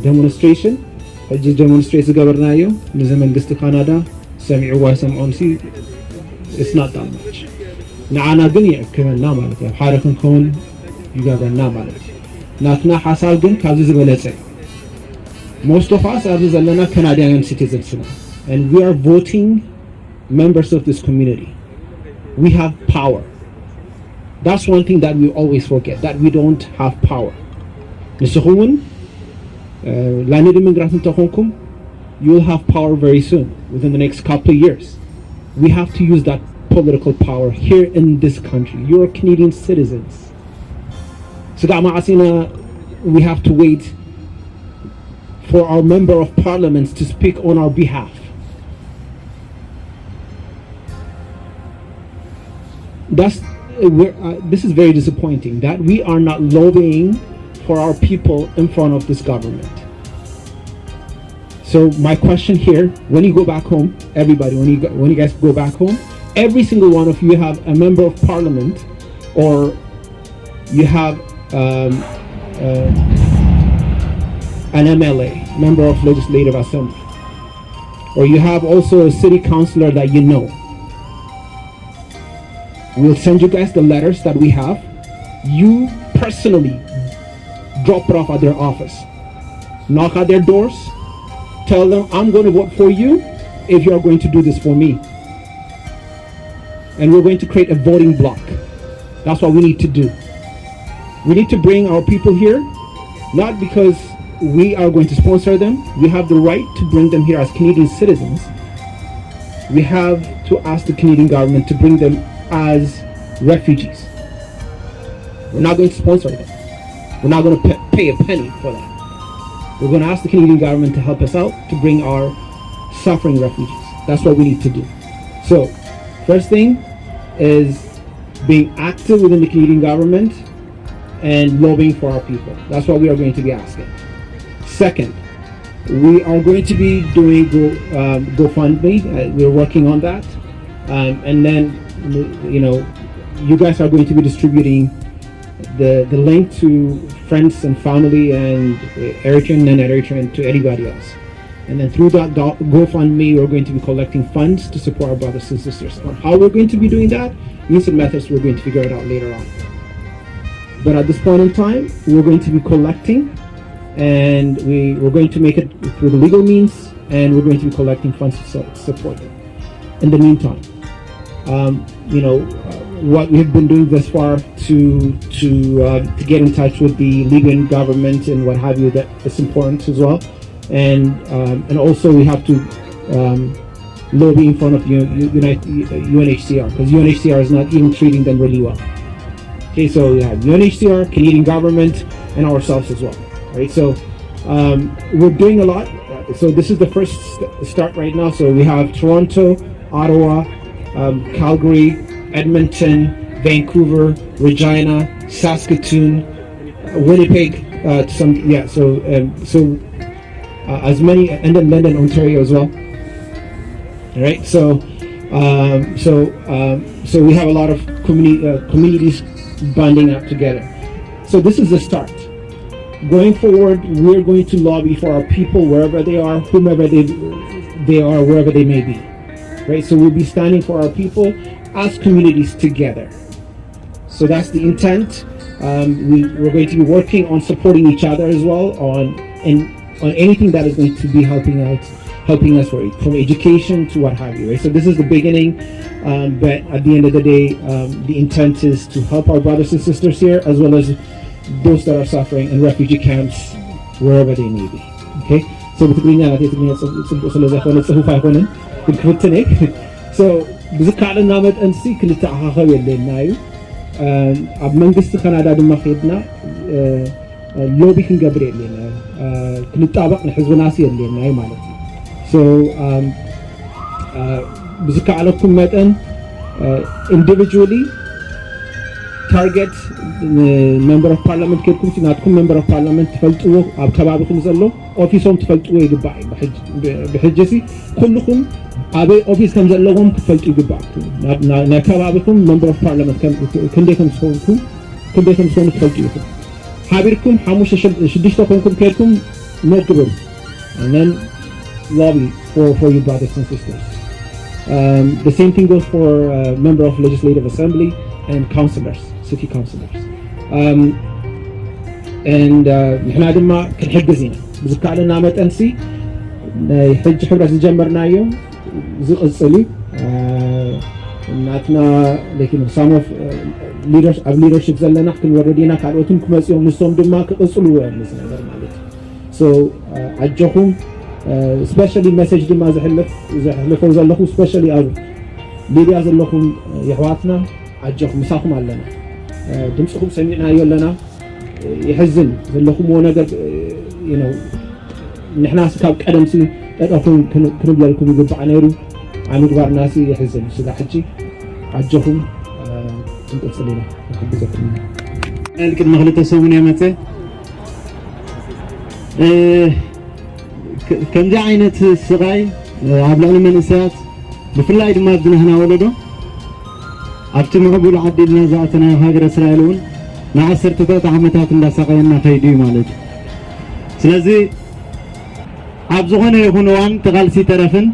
demonstration ሕጂ demonstrate ዝገበርናዮ ንዚ መንግስቲ ካናዳ ሰሚዕዎ ኣይሰምዖን ሲ it's not that much ንዓና ግን ይዕክመና ማለት እዩ ሓደ ክንከውን ይገብረና ማለት እዩ ናትና ሓሳብ ግን ካብዚ ዝበለፀ እዩ most of us ኣብዚ ዘለና Canadian citizens ኢና and we are voting members of this community we have power that's one thing that we always forget that we don't have power ንስኹም እውን ላንድ ኢሚግራንት እንተኾንኩም, you will have power very soon, within the next couple of years. We have to use that political power here in this country. You're Canadian citizens. ስጋዕ መዓስ ኢና we have to wait for our member of parliament to speak on our behalf? That's uh, we're, uh, this is very disappointing that we are not lobbying for our people in front of this government. So my question here, when you go back home, everybody, when you go, when you guys go back home, every single one of you have a member of parliament, or you have um, uh, an M L A, member of legislative assembly, or you have also a city councilor that you know. We'll send you guys the letters that we have. You personally drop it off at their office. Knock at their doors. Tell them, "I'm going to vote for you if you are going to do this for me." And we're going to create a voting bloc. That's what we need to do. We need to bring our people here, not because we are going to sponsor them. We have the right to bring them here as Canadian citizens. We have to ask the Canadian government to bring them as refugees. We're not going to sponsor them. We're not going to pay, pay a penny for that. We're going to ask the Canadian government to help us out to bring our suffering refugees. That's what we need to do. So, first thing is being active within the Canadian government and lobbying for our people. That's what we are going to be asking. Second, we are going to be doing Go, um, GoFundMe. Uh, we're working on that. Um, and then, you know, you guys are going to be distributing the, the link to friends and family and uh, Eritrean, non-Eritrean, to anybody else. And then through that Go- GoFundMe, we're going to be collecting funds to support our brothers and sisters. On how we're going to be doing that, means and methods, we're going to figure it out later on. But at this point in time, we're going to be collecting, and we, we're going to make it through the legal means, and we're going to be collecting funds to su- support them. In the meantime, um, you know, uh, what we have been doing thus far to to uh, to get in touch with the Libyan government and what have you, that is important as well. And um, and also we have to um, lobby in front of U- U- United, U N H C R, because U N H C R is not even treating them really well. Okay, so you have U N H C R, Canadian government, and ourselves as well. Right, so um, we're doing a lot. So this is the first st- start right now. So we have Toronto, Ottawa, um, Calgary, Edmonton, Vancouver, Regina, Saskatoon, uh, Winnipeg. Uh, some yeah. So um, so uh, as many, and then London, Ontario as well. All right. So um, so um, so we have a lot of communi- uh, communities bonding up together. So this is the start. Going forward, we're going to lobby for our people wherever they are, whomever they they are, wherever they may be. Right? So we'll be standing for our people as communities together. So that's the intent. Um, we, we're going to be working on supporting each other as well on and on anything that is going to be helping out, helping us for from education to what have you. Right? So this is the beginning, um, but at the end of the day, um, the intent is to help our brothers and sisters here as well as those that are suffering in refugee camps wherever they may be. Okay? So ብትግርኛ ናተይ ትግርኛ ጽቡቅ ስለ ዘይኮነ ጽሁፍ ኣይኮነን ግን ክፍትን እየ። So ብዝከኣለና መጠን ሲ ክንተኣኻኸብ የድልየና እዩ። ኣብ መንግስቲ ካናዳ ድማ ከድና ሎቢ ክንገብር የድልየና እዩ። ክንጣበቕ ንሕዝብና ሲ የድልየና እዩ ማለት እዩ። So ብዝከኣለኩም መጠን individually target member of parliament ከድኩም ናትኩም member of parliament ትፈልጥዎ ኣብ ከባቢኹም ዘሎ ኦፊሶም ትፈልጥዎ ይግባእ እዩ። ብሕጂ ሲ ኩልኹም ኣበይ ኦፊስ ከም ዘለዎም ክትፈልጡ ይግባእ። ናይ ከባቢኹም member of parliament ክንደይ ከም ዝኾንኩም ክንደይ ከም ዝኾኑ ትፈልጡ ኢኹም። ሓቢርኩም ሓሙሽተ ሽዱሽተ ኮንኩም ከድኩም መግብም and then lobby for, for you brothers and sisters. Um, the same thing goes for uh, member of legislative assembly and councillors, city councillors. Um, and uh, ንሕና ድማ ክንሕግዝ ኢና ብዝከኣለና መጠን ሲ ናይ ሕጂ ሕብረት ዝጀመርናዮ ዝቕፅል እዩ። ናትና some of ኣብ leadership ዘለና ክንወርድ ኢና፣ ካልኦትን ክመፅኦም ንሶም ድማ ክቕፅልዎ እዮም እዚ ነገር ማለት እዩ። So ኣጆኹም። Especially message ድማ ዘሕልፎ ዘለኹ especially ኣብ ሊብያ ዘለኹም የሕዋትና ኣጆኹም፣ ምሳኹም ኣለና። ድምፅኹም ሰሚዕናዮ ኣለና። ይሕዝን ዘለኹምዎ ነገር። ንሕናስ ካብ ቀደምሲ ጠጠኹም ክንብለልኩም ይግባእ ነይሩ። ኣብ ምግባርናሲ ይሕዝን ስጋ ሕጂ ኣጆኹም። ክንቅፅል ኢና፣ ንሕግዘኩም ኢና። ቅድሚ ክልተ ሰሙን እየ መፀ ከምዚ ዓይነት ስቓይ ኣብ ልዕሊ መንእሰያት፣ ብፍላይ ድማ ኣብዚ ናህና ወለዶ ኣብቲ ምዕቡል ዓዲ ኢልና ዝኣተናዮ ሃገረ እስራኤል እውን ንዓሰርተታት ዓመታት እንዳሳቐየና ከይዱ እዩ ማለት እዩ። ስለዚ ኣብ ዝኾነ ይኹን እዋን ተቓልሲ ተረፍን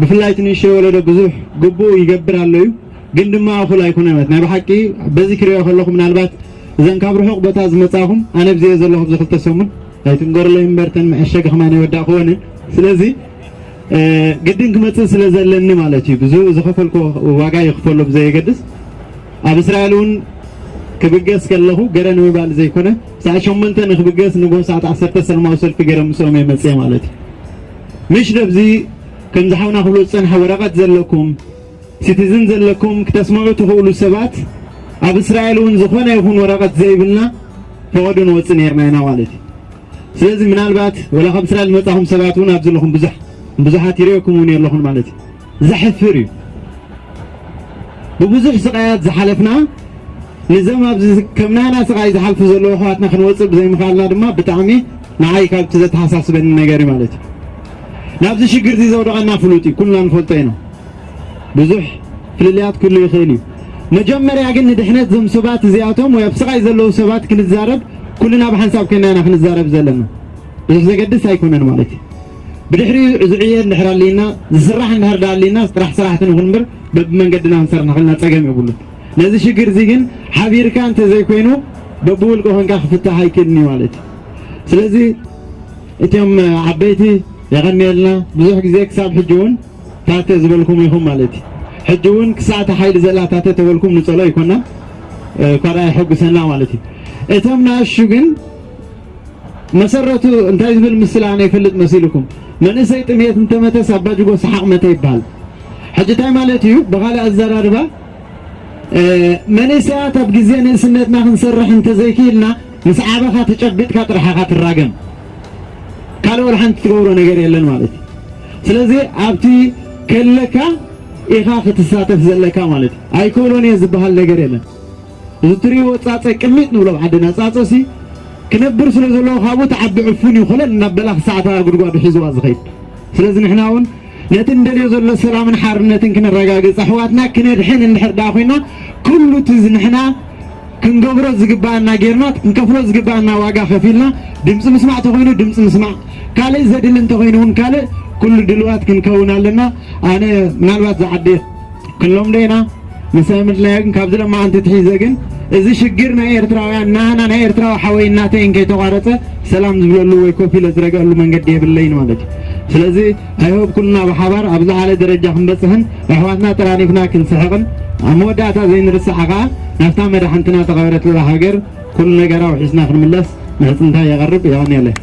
ብፍላይ እቲ ንእሽተይ ወለዶ ብዙሕ ግቡእ ይገብር ኣሎ እዩ፣ ግን ድማ እኹል ኣይኮነን። ናይ ብሓቂ በዚ ክሪኦ ከለኹ ምናልባት እዘን ካብ ርሑቕ ቦታ ዝመጻኹም ኣነ ብዚየ ዘለኹ ኣብዚ ክልተ ሰሙን ኣይትንገሩለይ እምበር ተን መዐሸጊ ከማን ኣይወዳእክወንን። ስለዚ ግድን ክመጽእ ስለ ዘለኒ ማለት እዩ። ብዙ ዝኸፈልኮ ዋጋ ይኽፈሎ ብዘየገድስ ኣብ እስራኤል እውን ክብገስ ከለኹ ገረ ንምባል ዘይኮነ ሰዓት ሸሞንተ ንክብገስ ንጎ ሰዓት ዓሰርተ ሰለማዊ ሰልፊ ገረ ምስኦም የመጽእ ማለት እዩ። ምሽ ደብዚ ከምዚ ሓውና ክብሎ ዝጸንሐ ወረቐት ዘለኩም ሲቲዝን ዘለኩም ክተስምዑ ትኽእሉ ሰባት ኣብ እስራኤል እውን ዝኾነ ይኹን ወረቐት ዘይብልና ፈቐዶ ንወፅእ ነርና ኢና ማለት እዩ። ስለዚ ምናልባት ወላ ካብ እስራኤል ዝመፃኹም ሰባት እውን ኣብዚ ዘለኹም ብዙሕ ብዙሓት ይሪኦኩም እውን የለኹን ማለት እዩ። ዘሕፍር እዩ። ብብዙሕ ስቃያት ዝሓለፍና ንዘም ኣብዚ ከም ናና ስቃይ ዝሓልፉ ዘለዉ ኣሕዋትና ክንወፅእ ብዘይምኽኣልና ድማ ብጣዕሚ ንዓይ ካብቲ ዘተሓሳስበኒ ነገር እዩ ማለት እዩ። ናብዚ ሽግር እዚ ዘውደቐና ፍሉጥ እዩ፣ ኩልና ንፈልጦ ኢና። ብዙሕ ፍልልያት ክህሉ ይኽእል እዩ። መጀመርያ ግን ንድሕነት ዞም ሰባት እዚኣቶም ወይ ኣብ ስቓይ ዘለዉ ሰባት ክንዛረብ ኩልና ብሓንሳብ ኮይና ኢና ክንዛረብ ዘለና። ብዙሕ ዘገድስ ኣይኮነን ማለት እዩ። ብድሕሪኡ ዝዕየ እንድሕር ኣሊና ዝስራሕ እንድሕር ዳሊና ስራሕ ስራሕቲ ንኹን እምበር በብመንገድና ክንሰርሕ ንኽእልና ጸገም የብሉን። ነዚ ሽግር እዚ ግን ሓቢርካ እንተዘይኮይኑ በብውልቂ ኮንካ ክፍታሕ ኣይክእልን እዩ ማለት እዩ። ስለዚ እቶም ዓበይቲ የቐንየልና ብዙሕ ግዜ ክሳብ ሕጂ እውን ታተ ዝበልኩም ኢኹም ማለት እዩ። ሕጂ እውን ክሳዕቲ ሓይሊ ዘላ ታተ ተበልኩም ንጸሎ ኣይኮና እኳ ደኣ የሐጉሰና ማለት እዩ። እቶም ንኣሹ ግን መሰረቱ እንታይ ዝብል ምስላ ኣነ ይፈልጥ መሲልኩም? መንእሰይ ጥምየት እንተመተስ ኣባጅጎ ሰሓቕ መተ ይበሃል። ሕጂ እንታይ ማለት እዩ? ብኻልእ ኣዘራርባ መንእሰያት ኣብ ግዜ ንእስነትና ክንሰርሕ እንተዘይክኢልና ምስ ዓበኻ ተጨቢጥካ ጥራሕ ኢኻ ትራገም። ካልእ ወላ ሓንቲ ትገብሮ ነገር የለን ማለት እዩ። ስለዚ ኣብቲ ከለካ ኢኻ ክትሳተፍ ዘለካ ማለት እዩ። ኣይክእሎን እየ ዝበሃል ነገር የለን። እዚ ትሪእዎ ጻጸ ቅሚጥ ንብሎ ኣብ ዓድና ጻጸ ሲ ክነብር ስለ ዘለዎ ካብኡ ተዓቢ ዕፉን እዩ ኮለል እናበላ ክሳዕታ ጉድጓዱ ሒዝዋ ዝኸይድ። ስለዚ ንሕና እውን ነቲ እንደልዮ ዘሎ ሰላምን ሓርነትን ክነረጋግጽ ኣሕዋትና ክነድሕን እንድሕር ደኣ ኮይና ኩሉ እቲ እዚ ንሕና ክንገብሮ ዝግባኣና ጌርና ክንከፍሎ ዝግባኣና ዋጋ ከፊልና ድምፂ ምስማዕ ተኮይኑ ድምፂ ምስማዕ ካልእ ዘድሊ እንተኮይኑ እውን ካልእ ኩሉ ድልዋት ክንከውን ኣለና። ኣነ ምናልባት ዝዓዲ ክንሎም ደና መሳምድናዮ ግን ካብዚ ለማዓንቲ ትሒዘ ግን እዚ ሽግር ናይ ኤርትራውያን ናህና ናይ ኤርትራዊ ሓወይ እናተይን ከይተቋረፀ ሰላም ዝብለሉ ወይ ኮፍ ኢለ ዝረገአሉ መንገዲ የብለይን ማለት እዩ። ስለዚ ኣይሆብ ኩልና ብሓባር ኣብ ዝዓለ ደረጃ ክንበፅሕን ኣሕዋትና ጠራኒፍና ክንስሕቕን ኣብ መወዳእታ ዘይንርስዓ ከዓ ናብታ መድሓንትና ተቐበረትላ ሃገር ኩሉ ነገር ኣውሒስና ክንምለስ ምሕፅንታ የቐርብ። የቐንየለይ።